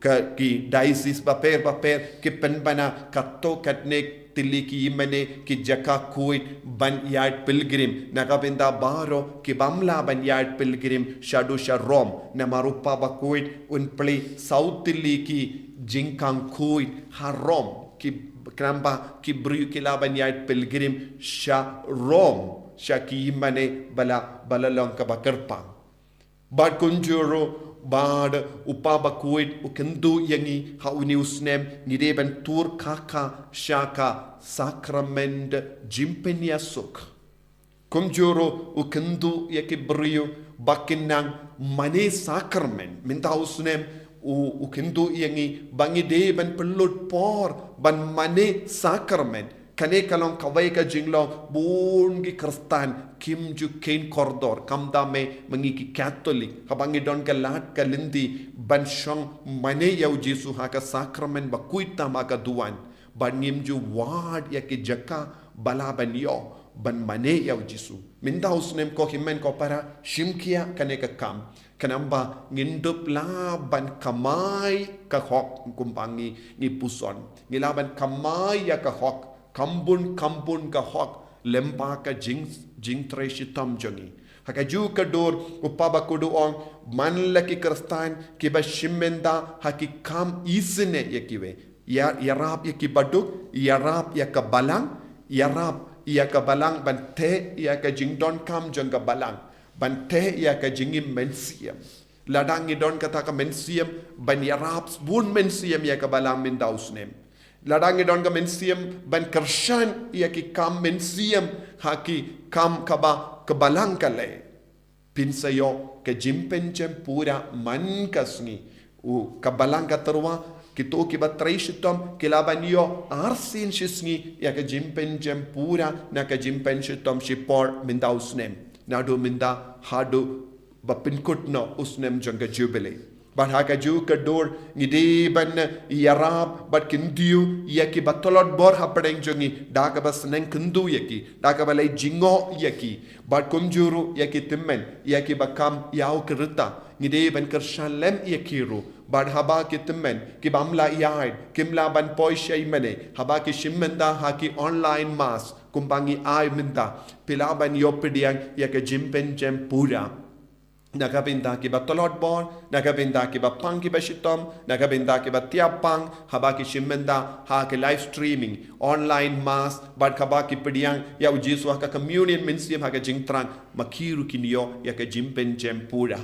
ka, ki diocese bapher bapher ki pynbna katto katne tylli ki ïingmane, ki jaka khuid ban ïaid pilgrim. Na ka bynta baroh ki bym lah ban ïaid pilgrim shaduh sha Rome, namar u Kpa bakhuid un plie saw tylli ki jingkhang khuid ha Rome, ki, khnang ba ki briew ki lah ban ïaid pilgrim sha Rome, sha ki ïingmane ba la, ba la long kaba kyrpang. Bad kumjuh ruh, bad u Kpa Bakhuid u kynduh ïa ngi ha une u snem, ngi dei ban tur khaka sha ka sakrament jingpynïasuk. Kumjuh ruh u kynduh ïa ki briew ba kin nang mane sakrament. Mynta u snem u, u kynduh ïa ngi ba ngi dei ban pynlut por ban mane sakrament. Kane ka long kawei ka jinglong bun ki Khristan kim ju kheiñ kordor, khamtam ma ngi ki Katholik, haba ngi don ka lad ka lynti ban shong mane ïa u Jisu ha ka sakrament ba khuid tam ha ka duwan, bad ngim ju wad ïa ki jaka ba lah ban ïoh ban mane ïa u Jisu. Mynta u snem, ko hynmen ko para, shim khia kane ka kam. Khnang ba ngin dup lah ban kamai ka hok, kumba ngi, ngi puson. Ngi lah ban kamai ïa ka hok, kham bun kham bun ka hok lyngba ka jing, jingtrei shitom jong ngi. Ha kajuh ka dur u Kpa Bakhuid u ong, man la ki Khristan kiba shim bynta ha ki kam isynei ïa kiwei. Ïa, ïarap ïa ki baduk, ïarap ïa ka balang, ïarap ïa ka balang ban teh ïa ka jingdonkam jong ka balang, ban teh ïa ka jingim mynsiem. Lada ngi don kata ka mynsiem ban ïarap bun mynsiem ïa ka balang mynta u snem. Lada ngi don ka mynsiem ban kyrshan ïa ki kam mynsiem ha ki kam kaba ka balang ka leh, phin sa ïoh ka jingpynjem pura man ka sngi. U, ka balang ka tyrwa, kito kiba trei shitom ki lah ban ïoh arsien shi sngi ïa ka jingpynjem pura na ka jingpynshitom shipor mynta u snem. Naduh mynta haduh ba pynkut noh u snem jong ka Jubilee. Bad ha kajuh ka dur ngi dei ban ïarap bad kyntiew ïa kiba tlot bor hapdeng jong ngi da kaba sneng kynduh ïa ki, da kaba leit jngoh ïa ki. Bad kumjuh ruh ïa ki tymmen, ïa kiba kham ïaw ki rta, ngi dei ban kyrshan lem ïa ki ruh. Bad haba ki tymmen kibym lah ïaid, kim lah ban poi shei mane, haba ki shim bynta ha ki online mass kumba ngi ai mynta, phi lah ban ïoh pdiang ïa ka jingpynjem pura. Na ka bynta kiba tlot bor, na ka bynta kiba pang kiba shitom, na ka bynta kiba thiah pang, haba ki shim bynta ha ka live streaming, online mass, bad haba ki pdiang ïa u Jisu ha ka communion mynsiem ha ka jingthrang, ma ki ruh kin ïoh ïa ka jingpynjem pura.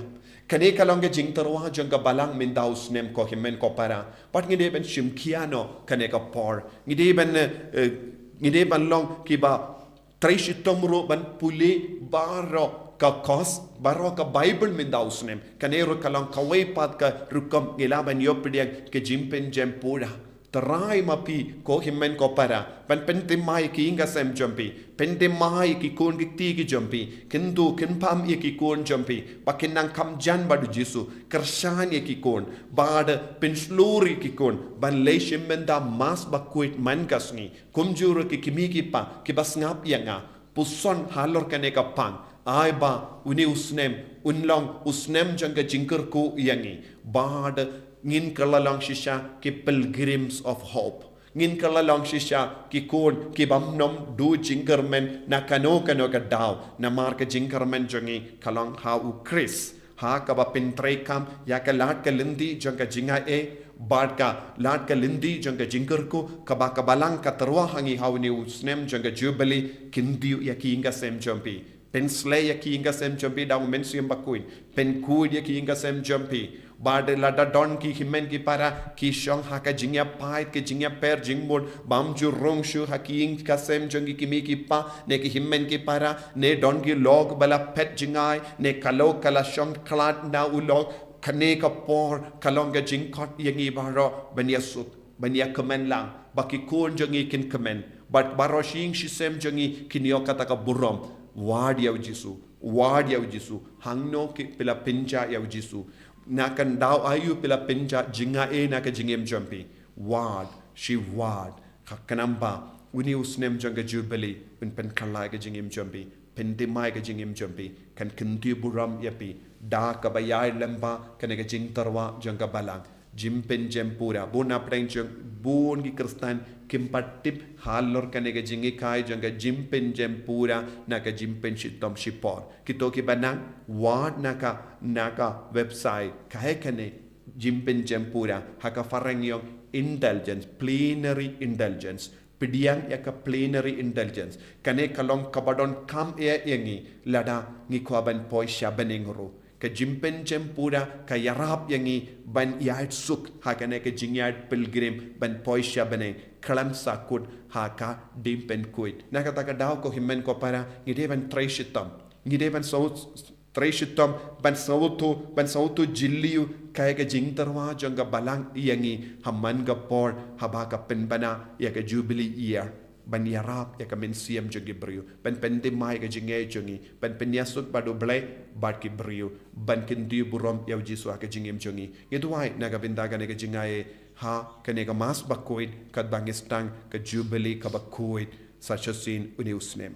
Kane ka long ka jingtyrwa jong ka balang mynta u snem, ko hynmen ko para. Bad ngi dei ban shim khia noh kane ka por. Ngi dei ban, eh, ngi dei ban long kiba trei shitom ruh ban pule baroh ka kos, baroh ka Baibl mynta u snem. Kane ruh ka long kawei pat ka rukom ngi lah ban ïoh pdiang ka jingpynjem pura. Trai ma phi, ko hynmen ko para, ban pynthymmai ïa ki ïing ki sem jong phi, pynthymmai ïa ki khun ki kti ki jong phi, kyntu kynpham ïa ki khun jong phi ba kin nang kham jan bad u Jisu, kyrshan ïa ki khun, bad pynshlur ïa ki khun ban leit shim bynta Mass bakhuid man ka sngi. Kumjuh ruh ki kmie ki kpa kiba sngap ïa nga, puson halor kane ka pang, ai ba une u snem un long u snem jong ka jingkyrkhu ïa ngi, bad ngin kylla long shisha ki pilgrims of hope. Ngin kylla long shisha ki khun kibym nym duh jingkyrmen na kano kano ka daw, namar ka jingkyrmen jong ngi ka long ha u Khrist. Ha kaba pyntreikam ïa ka lad ka lynti jong ka jingaiei bad ka lad ka lynti jong ka jingkyrkhu, kaba ka balang ka tyrwa ha ngi ha une u snem jong ka Jubili, kyntiew ïa ki ïing ki sem jong phi. Pynsleh ïa ki ïing ki sem jong phi da u Mynsiem Bakhuid. Pynkhuid ïa ki ïing ki sem jong phi. Bad lada don ki hynmen ki para ki shong ha ka jingïapait, ka jingïaper jingmut, bym ju rung shuh ha ki ïing ki sem jong ki kmie ki kpa, ne ki hynmen ki para, ne don ki lok ba la phet jngai, ne ka lok ka la shong khlad na u lok. Kane ka por ka long ka jingkhot ïa ngi baroh ban ïasuk, ban ïakmen lang, ba ki khun jong ngi kin kmen, bad baroh shi ïing shi sem jong ngi kin ïoh kata ka burom. Wad ïa u Jisu, wad ïa u Jisu. Hangno ki phi la pynjah ïa u Jisu? Na ka daw aïu phi la pynjah jingaiei na ka jingim jong phi? Wad, shi wad. Ka khnang ba une u snem jong ka Jubili un pynkylla ïa ka jingim jong phi, pynthymmai ïa ka jingim jong phi, kan kyntiew burom ïa phi da kaba ïaid lyngba kane ka jingtyrwa jong ka balang. Jingpynjem pura. Bun na pdeng jong bun ki Khristan kim pat tip halor kane ka jinghikai jong ka jingpynjem pura na ka jingpynshitom shipor. Kito kiba nang wad na ka, na ka website, kaei kane jingpynjem pura? Ha ka phareng ïong indulgence, plenary indulgence. Pdiang ïa ka plenary indulgence. Kane ka long kaba donkam eh ïa ngi lada ngi kwah ban poi sha bneng ruh. Ka jingpynjem pura ka ïarap ïa ngi ban ïaid suk ha kane ka jingïaid pilgrim ban poi sha bneng, khlem sa kut ha ka jingpynkhuid. Na kata ka daw, ko hynmen ko para, ngi dei ban trei shitom. Ngi dei ban sngewthuh, trei shitom, ban sngewthuh, ban sngewthuh jylliew kaei ka jingtyrwa jong ka Balang ïa ngi ha man ka por haba ka pynbna ïa ka Jubilee Year, ban ïarap ïa ka mynsiem jong ki briew, ban pynthymmai ïa ka jingngeit jong ngi, ban pynïasuk bad U Blei bad ki briew, ban kyntiew burom ïa U Jisu ha ka jingim jong ngi. Ngi duwai na ka bynta kane ka jingaiei ha kane ka Mass bakhuid, katba ngi sdang ka Jubilee kaba khuid sa shisien une u snem.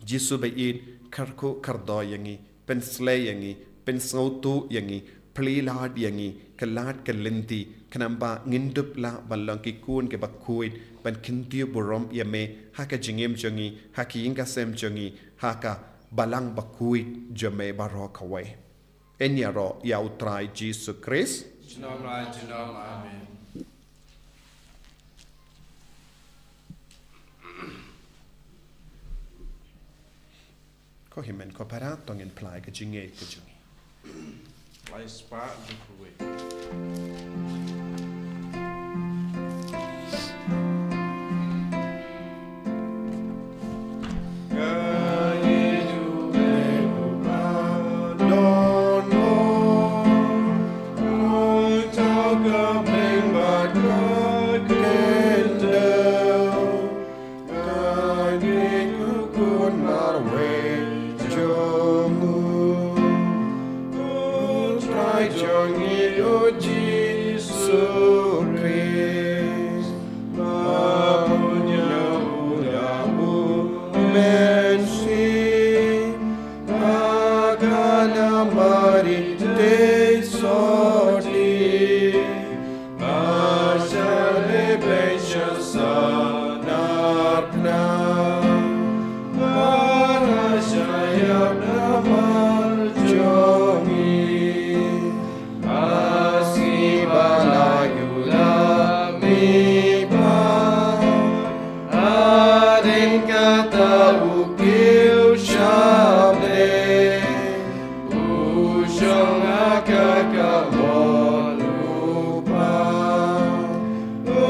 Jisu ba ïeit, kyrkhu kyrdoh ïa ngi, pynsleh ïa ngi, pynsngewthuh ïa ngi, plie lad ïa ngi, kylla ka lynti, khnang ba ngin dup lah ban long ki khun kiba khuid, ban kyntiew burom ïa me ha ka jingim jong ngi, ha ka ïing ka sem jong ngi, ha ka Balang bakhuid jong me baroh kawei. Yn ïaroh ïa U Trai Jisu Khrist. Junom la junom. Amen. Ko hynmen ko para, to ngin phla ïa ka jingngeit ka jong ngi. Lai spah dkhot wei. Ka ngeit u Khun marwei jong u, U Trai jong ngi U Jisu Khrist, ba u ñiew u da u mynsiem, ba ka la marit te sotti, ba sha leit beit sha sahnarphna, ba la shah ïap namar jong ngi. Ba sngi ba la ïoh da u Mihpat, hadien kata u kiew sha bneng. U shong ha ka kambon u Kpa, u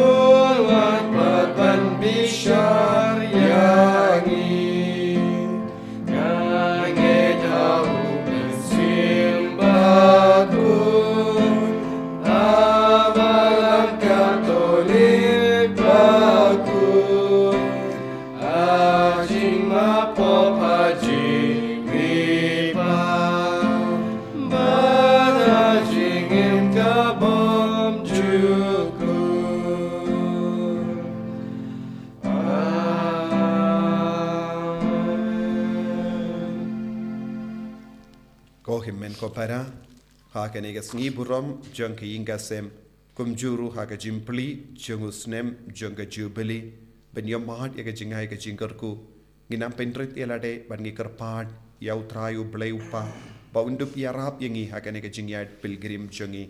wan pat ban bishar ïa ngi. Nga ngeit ha u Mynsiem Bakhuid, ha Balang Katholik bakhuid, ha jingmap pop ha jingmihpat, bad ha jingim kabym jukut. Amen. Ko hynmen ko para, ha kane ka sngi burom jong ka ïing ka sem, kumjuh ruh ha ka jingplie jong u snem jong ka Jubilee, ban ïohmad ïa ka jingai ka jingkyrkhu, ngin ym pynrit ïa lade bad ngi kyrpad ïa U Trai U Blei U Kpa, ba un dup ïarap ïa ngi ha kane ka jingïaid pilgrim jong ngi,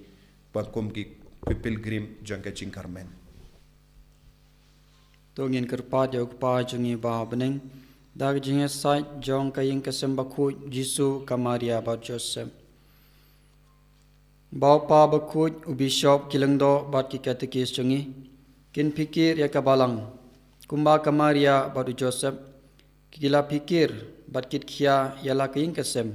ba kum ki, ki pilgrim jong ka jingkyrmen. To ngin kyrpad ïa U Kpa jong ngi ba ha bneng, da ka jingïasaid jong ka ïing ka sem bakhuid Jisu, ka Maria bad Joseph. Ba U Kpa bakhuid, u Bishop, ki lyngdoh bad ki katekis jong ngi kin phikir ïa ka Balang, kumba ka Maria bad u Joseph ki la phikir bad kitkhia ïa la ka ïing ka sem.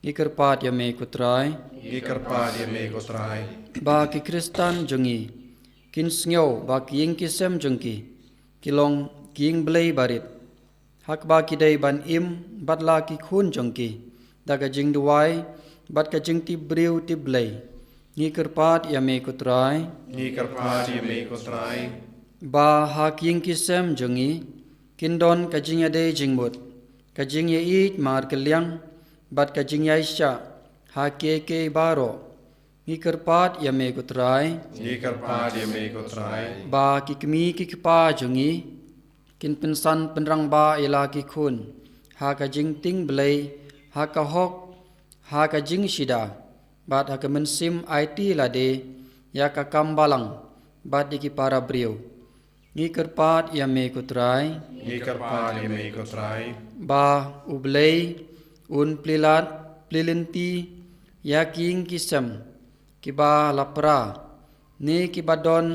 Ngi kyrpad ïa me ko Trai. Ngi kyrpad ïa me ko Trai. Ba ki Khristan jong ngi kin sngew ba ki ïing ki sem jong ki, ki long ki ïing Blei barit, ha kaba ki dei ban im bad la ki khun jong ki, da ka jingduwai bad ka jingtip briew tip Blei. Ngi kyrpad ïa me ko Trai. Ngi kyrpad ïa me ko Trai. Ba ha ki ïing ki sem jong ngi kin don ka jingïadei jingmut, ka jingïaieit markylliang, bad ka jingïaishah ha kiei kiei baroh. Ngi kyrpad ïa me ko Trai. Ngi kyrpad ïa me ko Trai. Ba ki kmie ki kpa jong ngi kin pynsan pynrangbah ïa la ki khun ha ka jingtieng Blei, ha ka hok, ha ka jingshida, bad ha ka mynsiem aiti lade ïa ka kam Balang bad ïa ki para briew. Ngi kyrpad ïa me ko Trai. Ngi kyrpad ïa me ko Trai. Ba U Blei un plie lad plie lynti ïa ki ïing ki sem kiba la pra, ne kiba don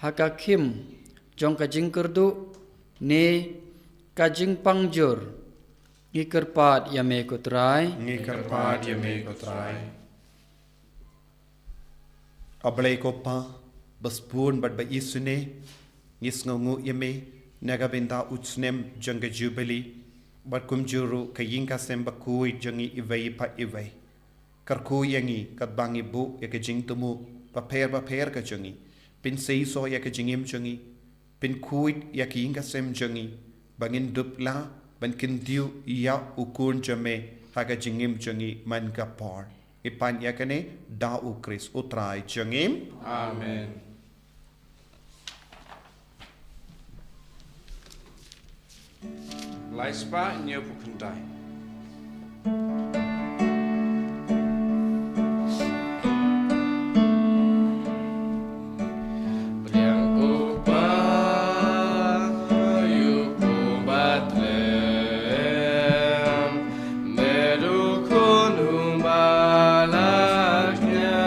ha ka khim jong ka jingkyrduh, ne ka jingpang jur. Ngi kyrpad ïa me ko Trai. Ngi kyrpad ïa me ko Trai. A Blei ko Pa, ba sbun bad ba isynei, ngi sngewnguh ïa me na ka bynta u snem jong ka Jubili, bad kumjuh ruh ka ïing ka sem bakhuid jong ngi iwei pa iwei. Kyrkhu ïa ngi katba ngi buh ïa ka jingthmu bapher bapher ka jong ngi. Pynseisoh ïa ka jingim jong ngi. Pynkhuid ïa ka ïing ka sem jong ngi, ba ngin dup lah ban kyntiew ïa u Khun jong me ha ka jingim jong ngi man ka por. Ngi pan ïa kane da u Khrist u Trai jong ngi. Amen. Lai spah hynñiewphew khyndai. Pdiang ko Pa, ïa ko Ba Tlem, me ruh ko num ba la kñia.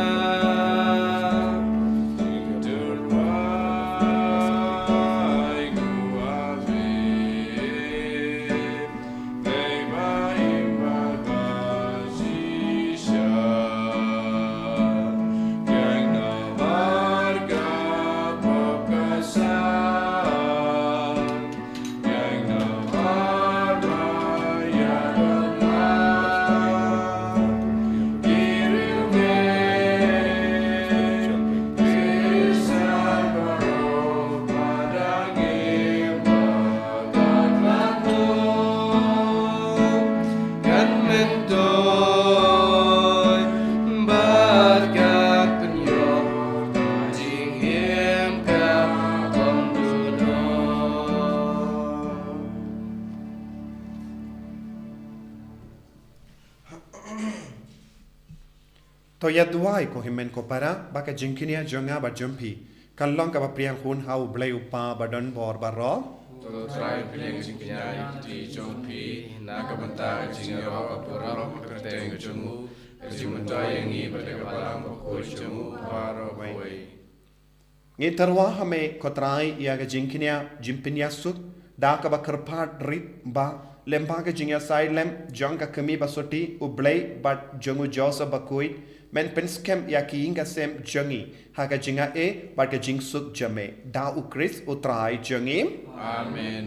To ïa duwai ko hynmen ko para, ba ka jingkñia jong nga bad jong phi kan long kaba pdiang hun ha u Blei u Pa ba don bor baroh. To Trai, pdiang jingkñia ïa kti jong phi na ka bynta ka jingïaroh ka burom ka kyrteng jong u, ka jingmyntoi ïa ngi bad ïa ka balang bakhuid jong u baroh kawei. Ngi tyrwa ha me ko Trai ïa ka jingkñia jingpynïasuk da kaba kyrpad rit ba lyngba ka jingïasai lem jong ka kmie ba sotti U Blei bad jong u Joseph bakhuid, men pynskhem ïa ki ïing ka sem jong ngi ha ka jingaiei bad ka jingsuk jong me, da U Khrist U Trai jong ngi. Amen.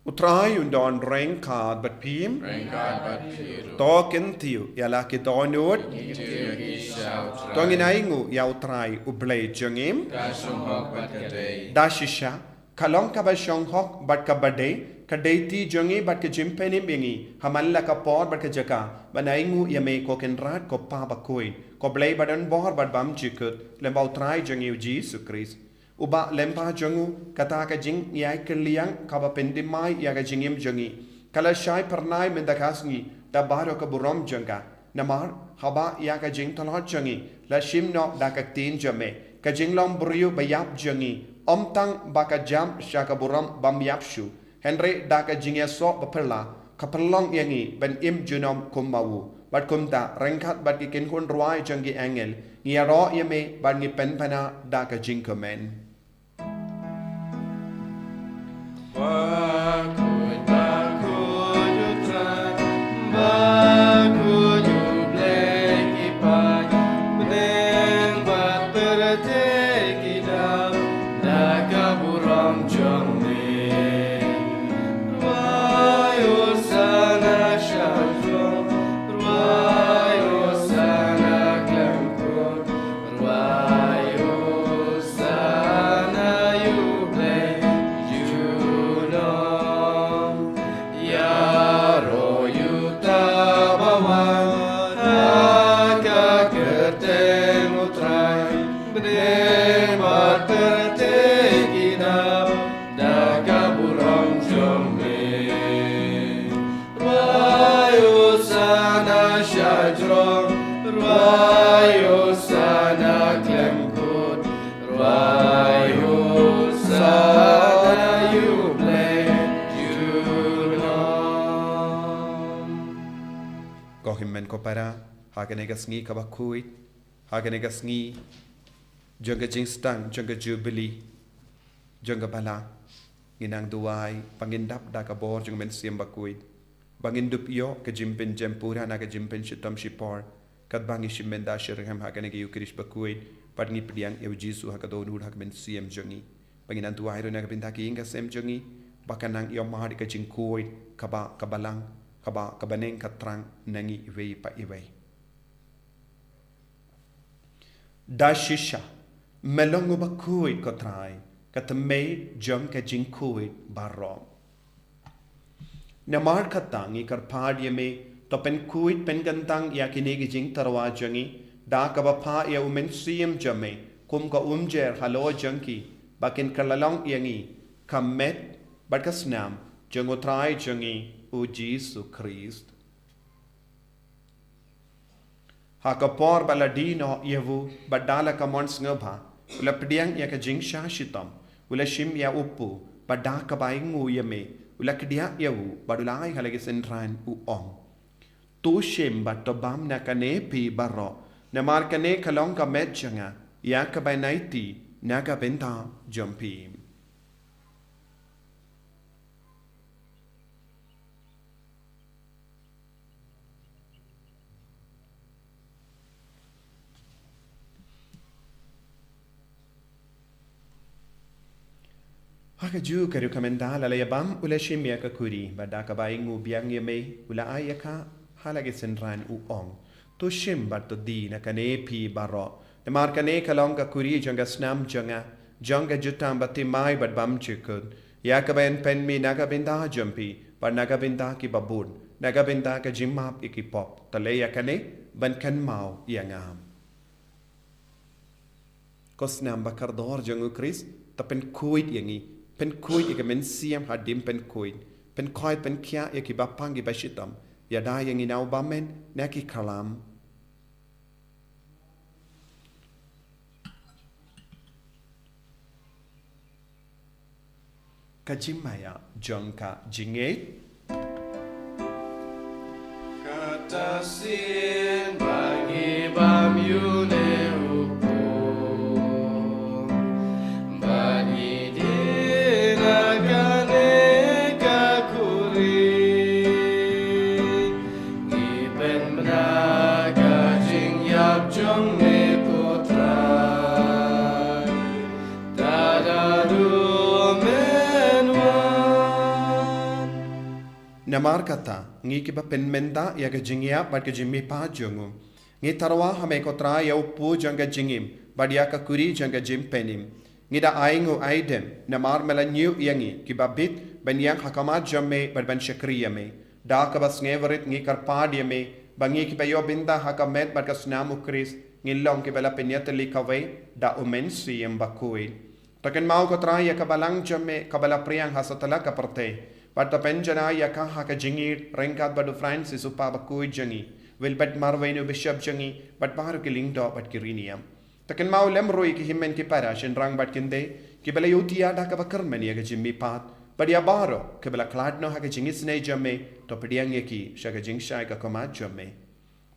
U Trai un don ryngkat bad phi. Ryngkat bad phi ruh. To kyntiew ïa la ki dohnud. Kyntiew ïa ki sha U Trai. To ngin ainguh ïa U Trai U Blei jong ngi. Ka shong hok bad ka dei. Da shisha, ka long kaba shong hok bad kaba dei, ka dei ti jong ngi bad ka jingpynim ïa ngi ha man la ka por bad ka jaka, ban ainguh ïa me ko Kynrad ko Pa bakhuid, ko Blei ba don bor bad bymjukut, lyngba U Trai jong ngi U Jisu Khrist. Uba lyngba jong u kata ka jingïai kylliang kaba pynthymmai ïa ka jingim jong ngi ka la shai phyrnai mynta ka sngi da baroh ka burom jong ka. Namar haba ïa ka jingtlot jong ngi la shim noh da ka ktien jong me, ka jinglong briew ba ïap jong ngi ym tang ba ka jam sha ka burom bym ïap shuh, hynrei da ka jingïasoh ba phylla ka pynlong ïa ngi ban im junom kum ma u. Bad kumta, ryngkat bad ki kynhun rwai jong ki angel, ngi ïaroh ïa me bad ngi pynpaw da ka jingkmen. Ko para, ha kane ka sngi kaba khuid, ha kane ka sngi jong ka jingstad jong ka Jubili jong ka Balang, ngi nang duwai ba ngin dap da ka bor jong u Mynsiem Bakhuid, ba ngin dup ïoh ka jingpynjem pura na ka jingpynshitom shipor, katba ngi shim bynta syriem ha kane ka Ïukharist bakhuid, bad ngi pdiang ïa u Jisu ha ka dohnud ha ka mynsiem jong ngi. Ba ngin nang duwai ruh na ka bynta ki ïing ki sem jong ngi, ba kan nang ïoh mad ïa ka jingkhuid kaba, ka Balang, kaba, ka bneng ka thrang na ngi iwei pa iwei. Da shisha, me long uba khuid ko Trai, ka thymmei jong ka jingkhuid baroh. Namar kata ngi kyrpad ïa me, to pynkhuid pynkyntang ïa kine ki jingtyrwa jong ngi, da kaba phah ïa u Mynsiem jong me kum ka umjer halor jong ki, ba kin kylla long ïa ngi ka met bad ka snam jong u Trai jong ngi u Jisu Khrist. Ha ka por ba la die noh ïa u, bad da la ka mon sngewbha, u la pdiang ïa ka jingshah shitom, u la shim ïa u kpu, bad da kaba ainguh ïa me, u la kdiah ïa u, bad u la ai ha la ki synran u ong: To shim bad to bam na kane phi baroh, namar kane ka long ka met jong nga, ïa kaba yn aiti na ka bynta jong phi. Ha kajuh ka rukom, ynda la la ïa bam, u la shim ïa ka khuri, bad da kaba ainguh biang ïa me, u la ai ïa ka ha la ki synran u ong: To shim bad to die na kane phi baroh, namar kane ka long ka khuri jong ka snam jong nga, jong ka jutang bathymmai bad bymjukut, ïa kaba yn pynmih na ka bynta jong phi, bad na ka bynta kiba bun, na ka bynta ka jingmap ïa ki pop. To leh ïa kane ban kynmaw ïa nga. Ko snam ba kordor jong u Khrist, to pynkhuid ïa ngi, pynkhuid ïa ka mynsiem hadien pynkhuid, pynkhuid pynkhiah ïa kiba pang kiba shitom, ïada ïa ngi na u bymman na ki khlam. Ka jingmaïa jong ka jingngeit. Kata shisien ba ngi bam ïa une u kpu, ba ngi die na kane ka khuri, ngi pynbna ka jingïap jong me ko Trai. Namar kata, ngi kiba pynmynta ïa ka jingïap bad ka jingmihpat jong u, ngi tyrwa ha me ko Trai ïa u kpu jong ka jingim, bad ïa ka khuri jong ka jingpynim. Ngi da ainguh aidem, namar me la ñiew ïa ngi kiba bit ban ïeng ha khmat jong me bad ban shakri ïa me. Da kaba sngewrit ngi kyrpad ïa me, ba ngi kiba ïoh bynta ha ka met bad ka snam u Khrist, ngin long kiba la pynïatylli kawei da u Mynsiem Bakhuid. To kynmaw ko Trai ïa ka balang jong me kaba la pdiang ha satlak ka pyrthei, bad to pynjanai ïa ka ha ka jingïeit ryngkat bad u Francis u Papa bakhuid jong ngi, Wilbert Marwein u Bishop jong ngi, bad baroh ki lyngdoh bad ki riewniam. To kynmaw lem ruh ïa ki hynmen ki para shynrang bad kynthei kiba la ïohthiah da kaba kyrmen ïa ka jingmihpat, bad ïa baroh kiba la khlad noh ha ka jingisynei jong me, to pdiang ïa ki sha ka jingshai ka khmat jong me.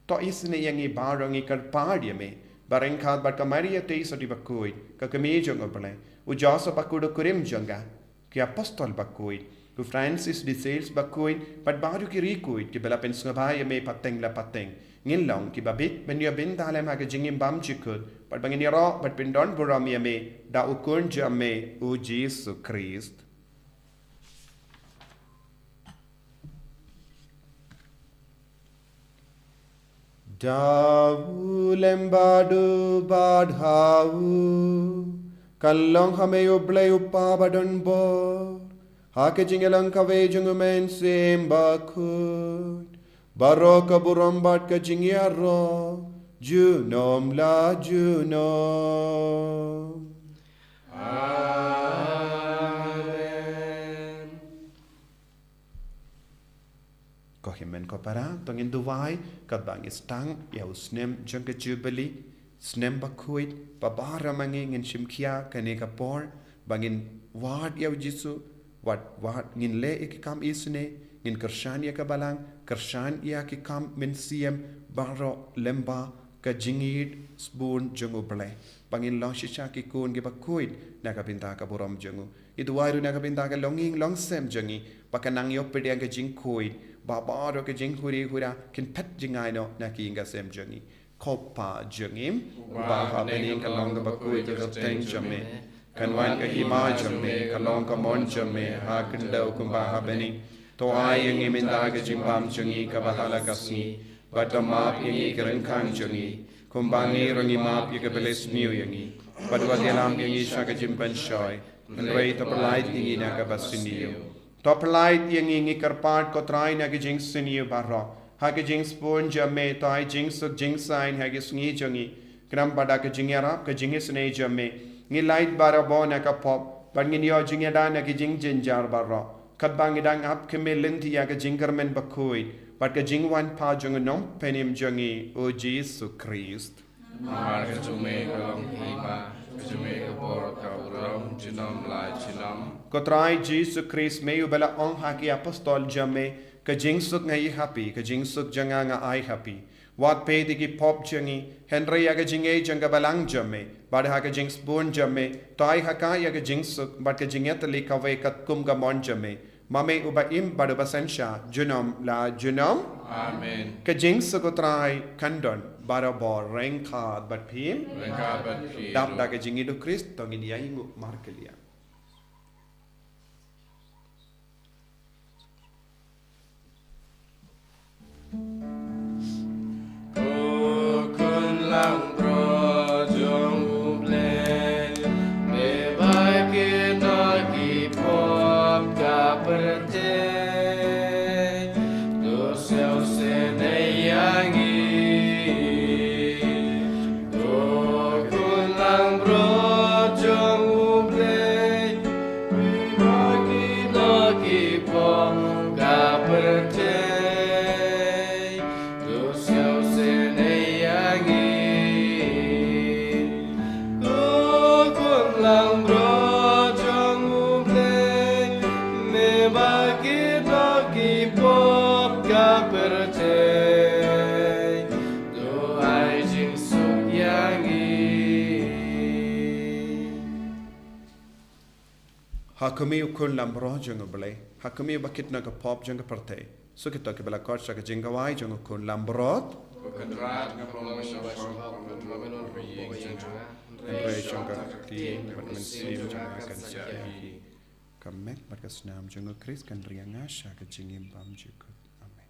To isynei ïa ngi baroh, ngi kyrpad ïa me, ba ryngkat bad ka Maria Theisotti bakhuid, ka Kmie jong u Blei, u Joseph bakhuid u kurim jong ka, ki Apostol bakhuid, u Francis de Sales bakhuid, bad baroh ki riewkhuid kiba la pynsngewbha ïa me pateng la pateng, ngin long kiba bit ban ïoh bynta lem ha ka jingim bymjukut, bad ba ngin ïaroh bad pyndonburom ïa me da u Khun jong me u Jisu Khrist. Da u lem bad u bad ha u, kan long ha me U Blei U Kpa badonbor, ha ka jingïalang kawei jong U Mynsiem Bakhuid, baroh ka burom bad ka jingïaroh junom la junom. Amen. Ko hynmen ko para, to ngin duwai katba ngi sdang ïa u snem jong ka Jubili, snem bakhuid, ba baroh ma ngi ngin shim khia kane ka por, ba ngin wad ïa u Jisu, wad, wad ngin leh ïa ki kam isynei, ngin kyrshan ïa ka balang, kyrshan ïa ki kam mynsiem, baroh lyngba ka jingïeit sbun jong U Blei, ba ngin long shisha ki khun kiba khuid na ka bynta ka burom jong u. Ngi duwai ruh na ka bynta ka longïing longsem jong ngi, ba kan nang ïoh pdiang ka jingkhuid, ba baroh ka jinghuri hura kin phet jngai noh na ki ïing ka sem jong ngi. Ko Pa jong ngi uba ha bneng, ka long kaba khuid ka kyrteng jong me. Kan wan ka hima jong me, ka long ka mon jong me ha khyndew kumba ha bneng. To ai ïa ngi mynta ka jingbam jong ngi kaba ha la ka sngi, bad to map ïa ngi ki ryngkang jong ngi, kumba ngi ruh ngi map ïa kiba leh sniew ïa ngi. Bad wat ïalam ïa ngi sha ka jingpynshoi, hynrei to pyllait ïa ngi na kaba sniew. To pyllait ïa ngi, ngi kyrpad ko Trai, na ki jingsniew baroh. Ha ki jingsbun jong me, to ai jingsuk jingsaiñ ha ki sngi jong ngi. Khnang ba da ka jingïarap ka jingisynei jong me, ngin lait barabor na ka pop, bad ngin ïoh jingïada na ki jingjynjar baroh, katba ngi dang ap khmih lynti ïa ka jingkyrmen bakhuid bad ka jingwan pat jong u Nongpynim jong ngi, U Jisu Khrist. Namar ka jong me ka long ka hima, ka jong me ka bor, ka burom, junom la junom. Ko Trai Jisu Khrist, me uba la ong ha ki apostol jong me, ka jingsuk nga ai ha phi, ka jingsuk jong nga nga ai ha phi. Wat peit ïa ki pop jong ngi, hynrei ïa ka jingngeit jong ka balang jong me. Bad ha ka jingsbun jong me, to ai ha ka ïa ka jingsuk bad ka jingïatylli kawei katkum ka mon jong me, ma me uba im bad uba synshar junom la junom. Amen. Ka jingsuk U Trai kan don barabor ryngkat bad phi. Ryngkat bad phi. Dap da ka jingïeit U Khrist to ngin ïa ïnguh markylliang. Ko Khun Langbrot jong U Blei, me ba kit noh ki pop ka pyrthei, to sngewsynei ïa ngi. Ko Khun Langbrot jong U Blei, me ba kit noh ki pop ka pyrthei, to sngewsynei ïa ngi. Ko Khun Langbrot jong U Blei, me ba kit noh ki pop ka pyrthei, to ai jingsuk ïa ngi. Ha khmih, U Khun Langbrot jong U Blei, ha khmih uba kit noh ka pop jong ka pyrthei. Sa kito kiba la khot sha ka jingkhawai jong U Khun Langbrot. Ko Kynrad, nga pynlong sha phi, hynrei sha ka ktien bad ka mynsiem jong nga kan sah ïa phi. Ka met bad ka snam jong U Khrist kan ri ïa nga sha ka jingim bymjukut. Amen.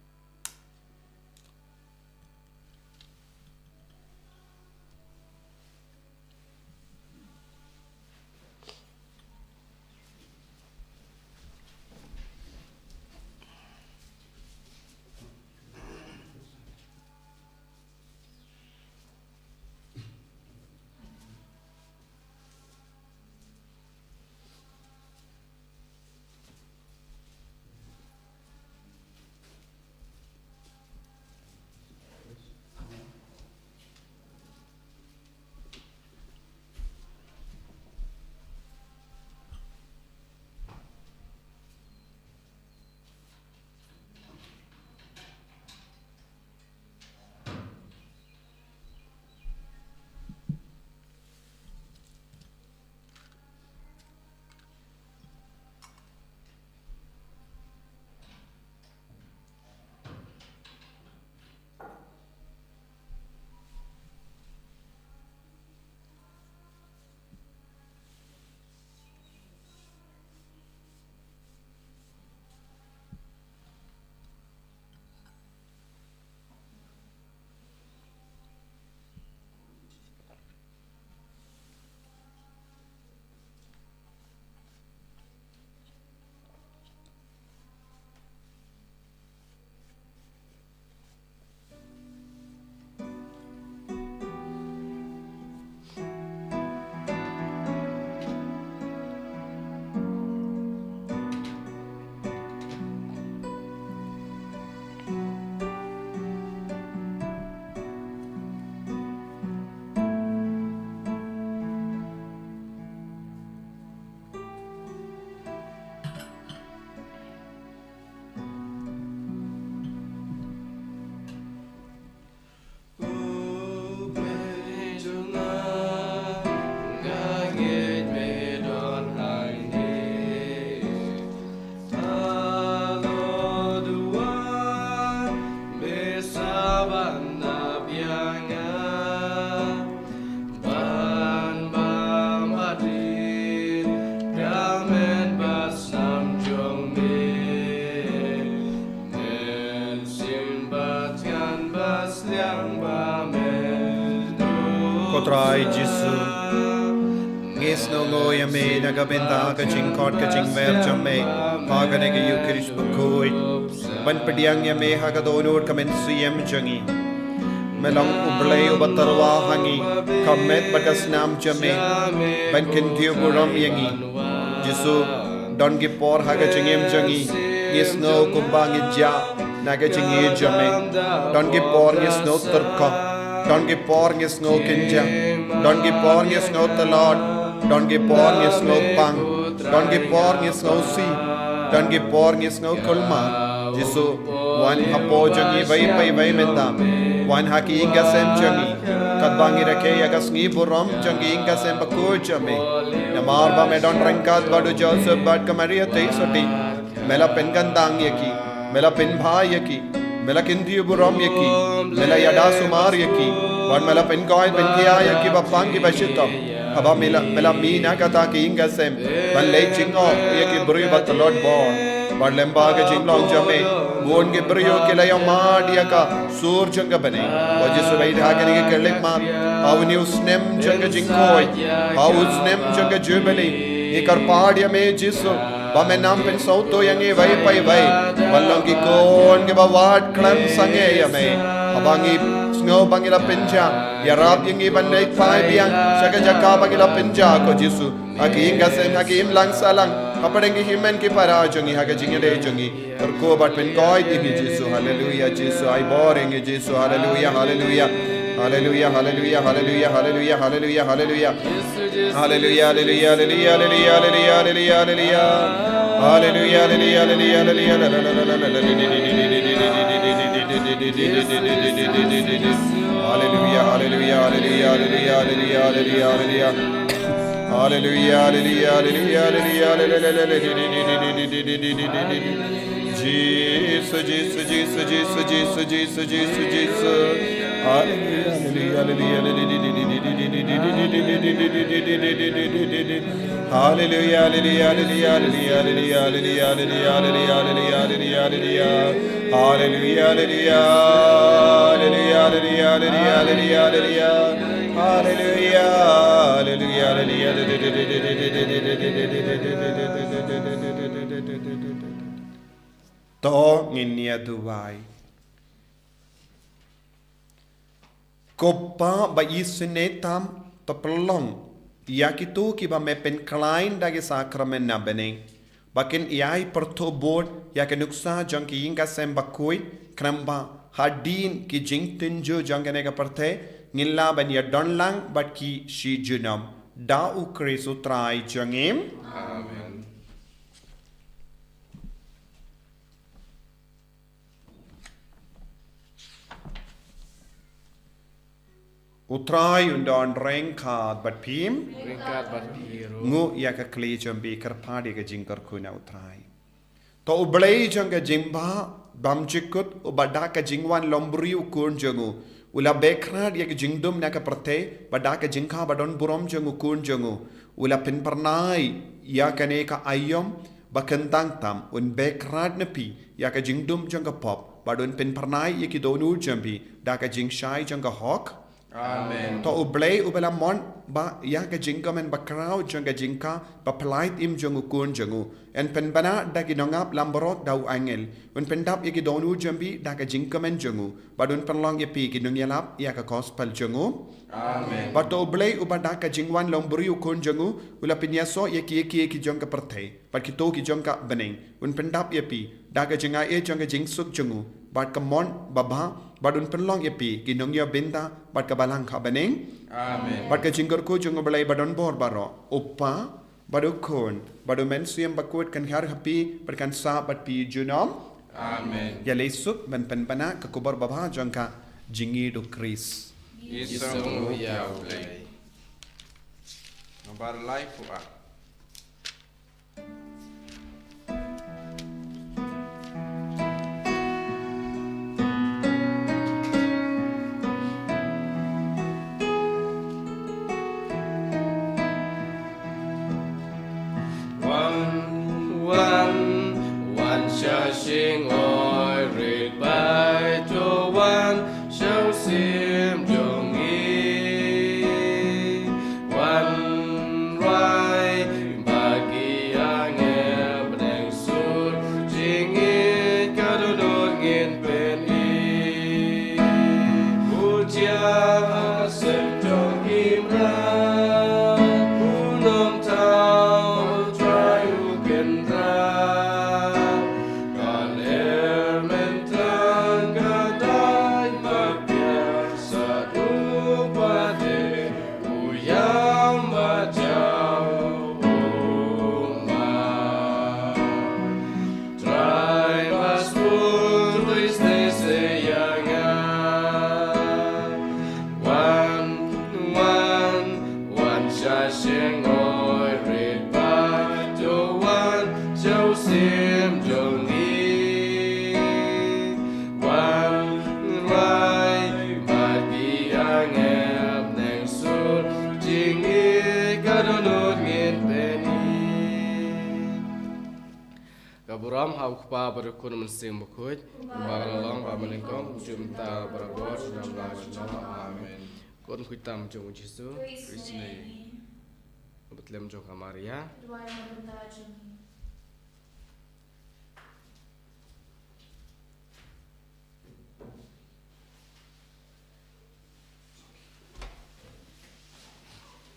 Ai Jisu, ngi sngewnguh ïa me na ka bynta ka jingkhot ka jingwer jong me ha kane ka Ïukharist bakhuid, ban pdiang ïa me ha ka dohnud ka mynsiem jong ngi. Me long U Blei uba tyrwa ha ngi, ka met bad ka snam jong me, ban kyntiew burom ïa ngi. Jisu, don ki por ha ka jingim jong ngi, ngi sngew kumba ngi jah na ka jingïeit jong me. Don ki por ngi sngew tyrkhong. Don ki por ngi sngew kynjah. Don ki por ngi sngew tlot. Don ki por ngi sngew pang. Don ki por ngi sngew sih. Don ki por ngi sngew kulmar. Jisu, wan hapoh jong ngi iwei pa iwei mynta. Wan ha ki ïing ki sem jong ngi, katba ngi rakhe ïa ka sngi burom jong ki ïing ki sem bakhuid jong me. Namar ba me don ryngkat bad u Joseph bad ka Maria Theisotti. Me la pynkyntang ïa ki, me la pynbha ïa ki, me la kyntiew burom ïa ki, me la ïada sumar ïa ki, bad me la pynkoit pynkhiah ïa ki bapang ki bashitom. Haba me la, me la mih na kata ka ïing ka sem ban leit jngoh ïa ki briew ba tlot bor. Bad lyngba ka jinglong jong me, bun ki briew ki la ïohmad ïa ka sur jong ka bneng. Ko Jisu, bad ha kane ka khyllipmat, ha une u snem jong ka jingkhuid, ha u snem jong ka Jubili, ngi kyrpad ïa me Jisu, ba men nang pynsngewthuh ïa ngi iwei pa iwei ban long ki khun kiba wad khlem sangeh ïa me. Haba ngi sngew ba ngi la pynjah, ïarap ïa ngi ban leit phai biang sha ka jaka ba ngi la pynjah, ko Jisu. Ha ki ïing ki sem, ha ki imlang sahlang, hapdeng ki hynmen ki para jong ngi, ha ka jingïadei jong ngi, kyrkhu bad pynkoit ïa ngi Jisu. Haleluya Jisu, ai bor ïa ngi Jisu. Haleluya, haleluya. Haleluya, haleluya, haleluya, haleluya, haleluya, haleluya. Haleluya, haleluya, haleluya, haleluya, haleluya, haleluya. Haleluya, haleluya, haleluya, haleluya, haleluya. Haleluya, haleluya, haleluya, haleluya, haleluya, haleluya, haleluya. Haleluya, haleluya, haleluya, haleluya, haleluya. Jisu, Jisu, Jisu, Jisu, Jisu, Jisu, Jisu, Jisu. Haleluya, haleluya, haleluya, haleluya. Haleluya, haleluya, haleluya, haleluya, haleluya. Haleluya, haleluya, haleluya, haleluya, haleluya. Haleluya, haleluya, haleluya, haleluya, haleluya, haleluya. Haleluya, haleluya, haleluya. To ngin ïa duwai. Ko Pa ba isynei tam, to pynlong ïa kito kiba me pynkhlaiñ da ki sakramen na bneng, ba kin ïai pyrthuh bud ïa ka nuksa jong ki ïing ki sem bakhuid, khnang ba hadien ki jingtynjuh jong kane ka pyrthei, ngin lah ban ïadon lang bad ki shi junom. Da U Khrist U Trai jong ngi. Amen. U Trai un don ryngkat bad phi. Ryngkat bad phi ruh. Nguh ïa ka khlieh jong phi, kyrpad ïa ka jingkyrkhu na U Trai. To U Blei jong ka jingbha bymjukut, uba da ka jingwan longbriew u Khun jong u, u la beh khrad ïa ka jingdum na ka pyrthei, bad da ka jingkha ba don burom jong u Khun jong u, u la pynphyrnai ïa kane ka aïom ba kyntang tam, un beh khrad na phi ïa ka jingdum jong ka pop, bad un pynphyrnai ïa ki dohnud jong phi da ka jingshai jong ka hok. Amen. To U Blei uba la mon ba ïa ka jingkmen bakhraw jong ka jingkha baphyllait im jong u Khun jong u, un pynbna da ki nongap langbrot da u angel, un pyndap ïa ki dohnud jong phi da ka jingkmen jong u, bad un pynlong ïa phi ki nongïalap ïa ka gospel jong u. Amen. Bad to U Blei uba da ka jingwan longbriew u Khun jong u, u la pynïasoh ïa kiei kiei ki jong ka pyrthei, bad kito ki jong ka bneng, un pyndap ïa phi da ka jingaiei jong ka jingsuk jong u, bad ka mon babha, bad un pynlong ïa phi ki nongïoh bynta bad ka balang ka bneng. Amen. Bad ka jingkyrkhu jong U Blei ba don bor baroh, U Pa, bad U Khun, bad U Mynsiem Bakhuid kan hiar ha phi bad kan sah bad phi junom. Amen. Ïa leit suk ban pynbna ka khubor babha jong ka jingïeit U Khrist. Ngi sngewnguh ïa U Blei. Nambar lai phuh ah. Wan, wan, wan sha shyngoirit bai, to wan sha u syiem jong ngi. Sim jong ngi, wan rai bad ki angel, neng sur jong ngi, ka dohnud ngin pyni. Ka burom ha u Kpa bad u Khun Mynsiem Bakhuid, ba la long ba mynnyngkong, mynta bad barabor, junom la junom. Amen. Khun khuid tam jong u Jisu. Khrist ne. Bad lem jong ka Maria. Duwai na ka bynta jong ngi.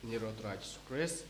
Ngi ïaroh Trai Jisu Khrist.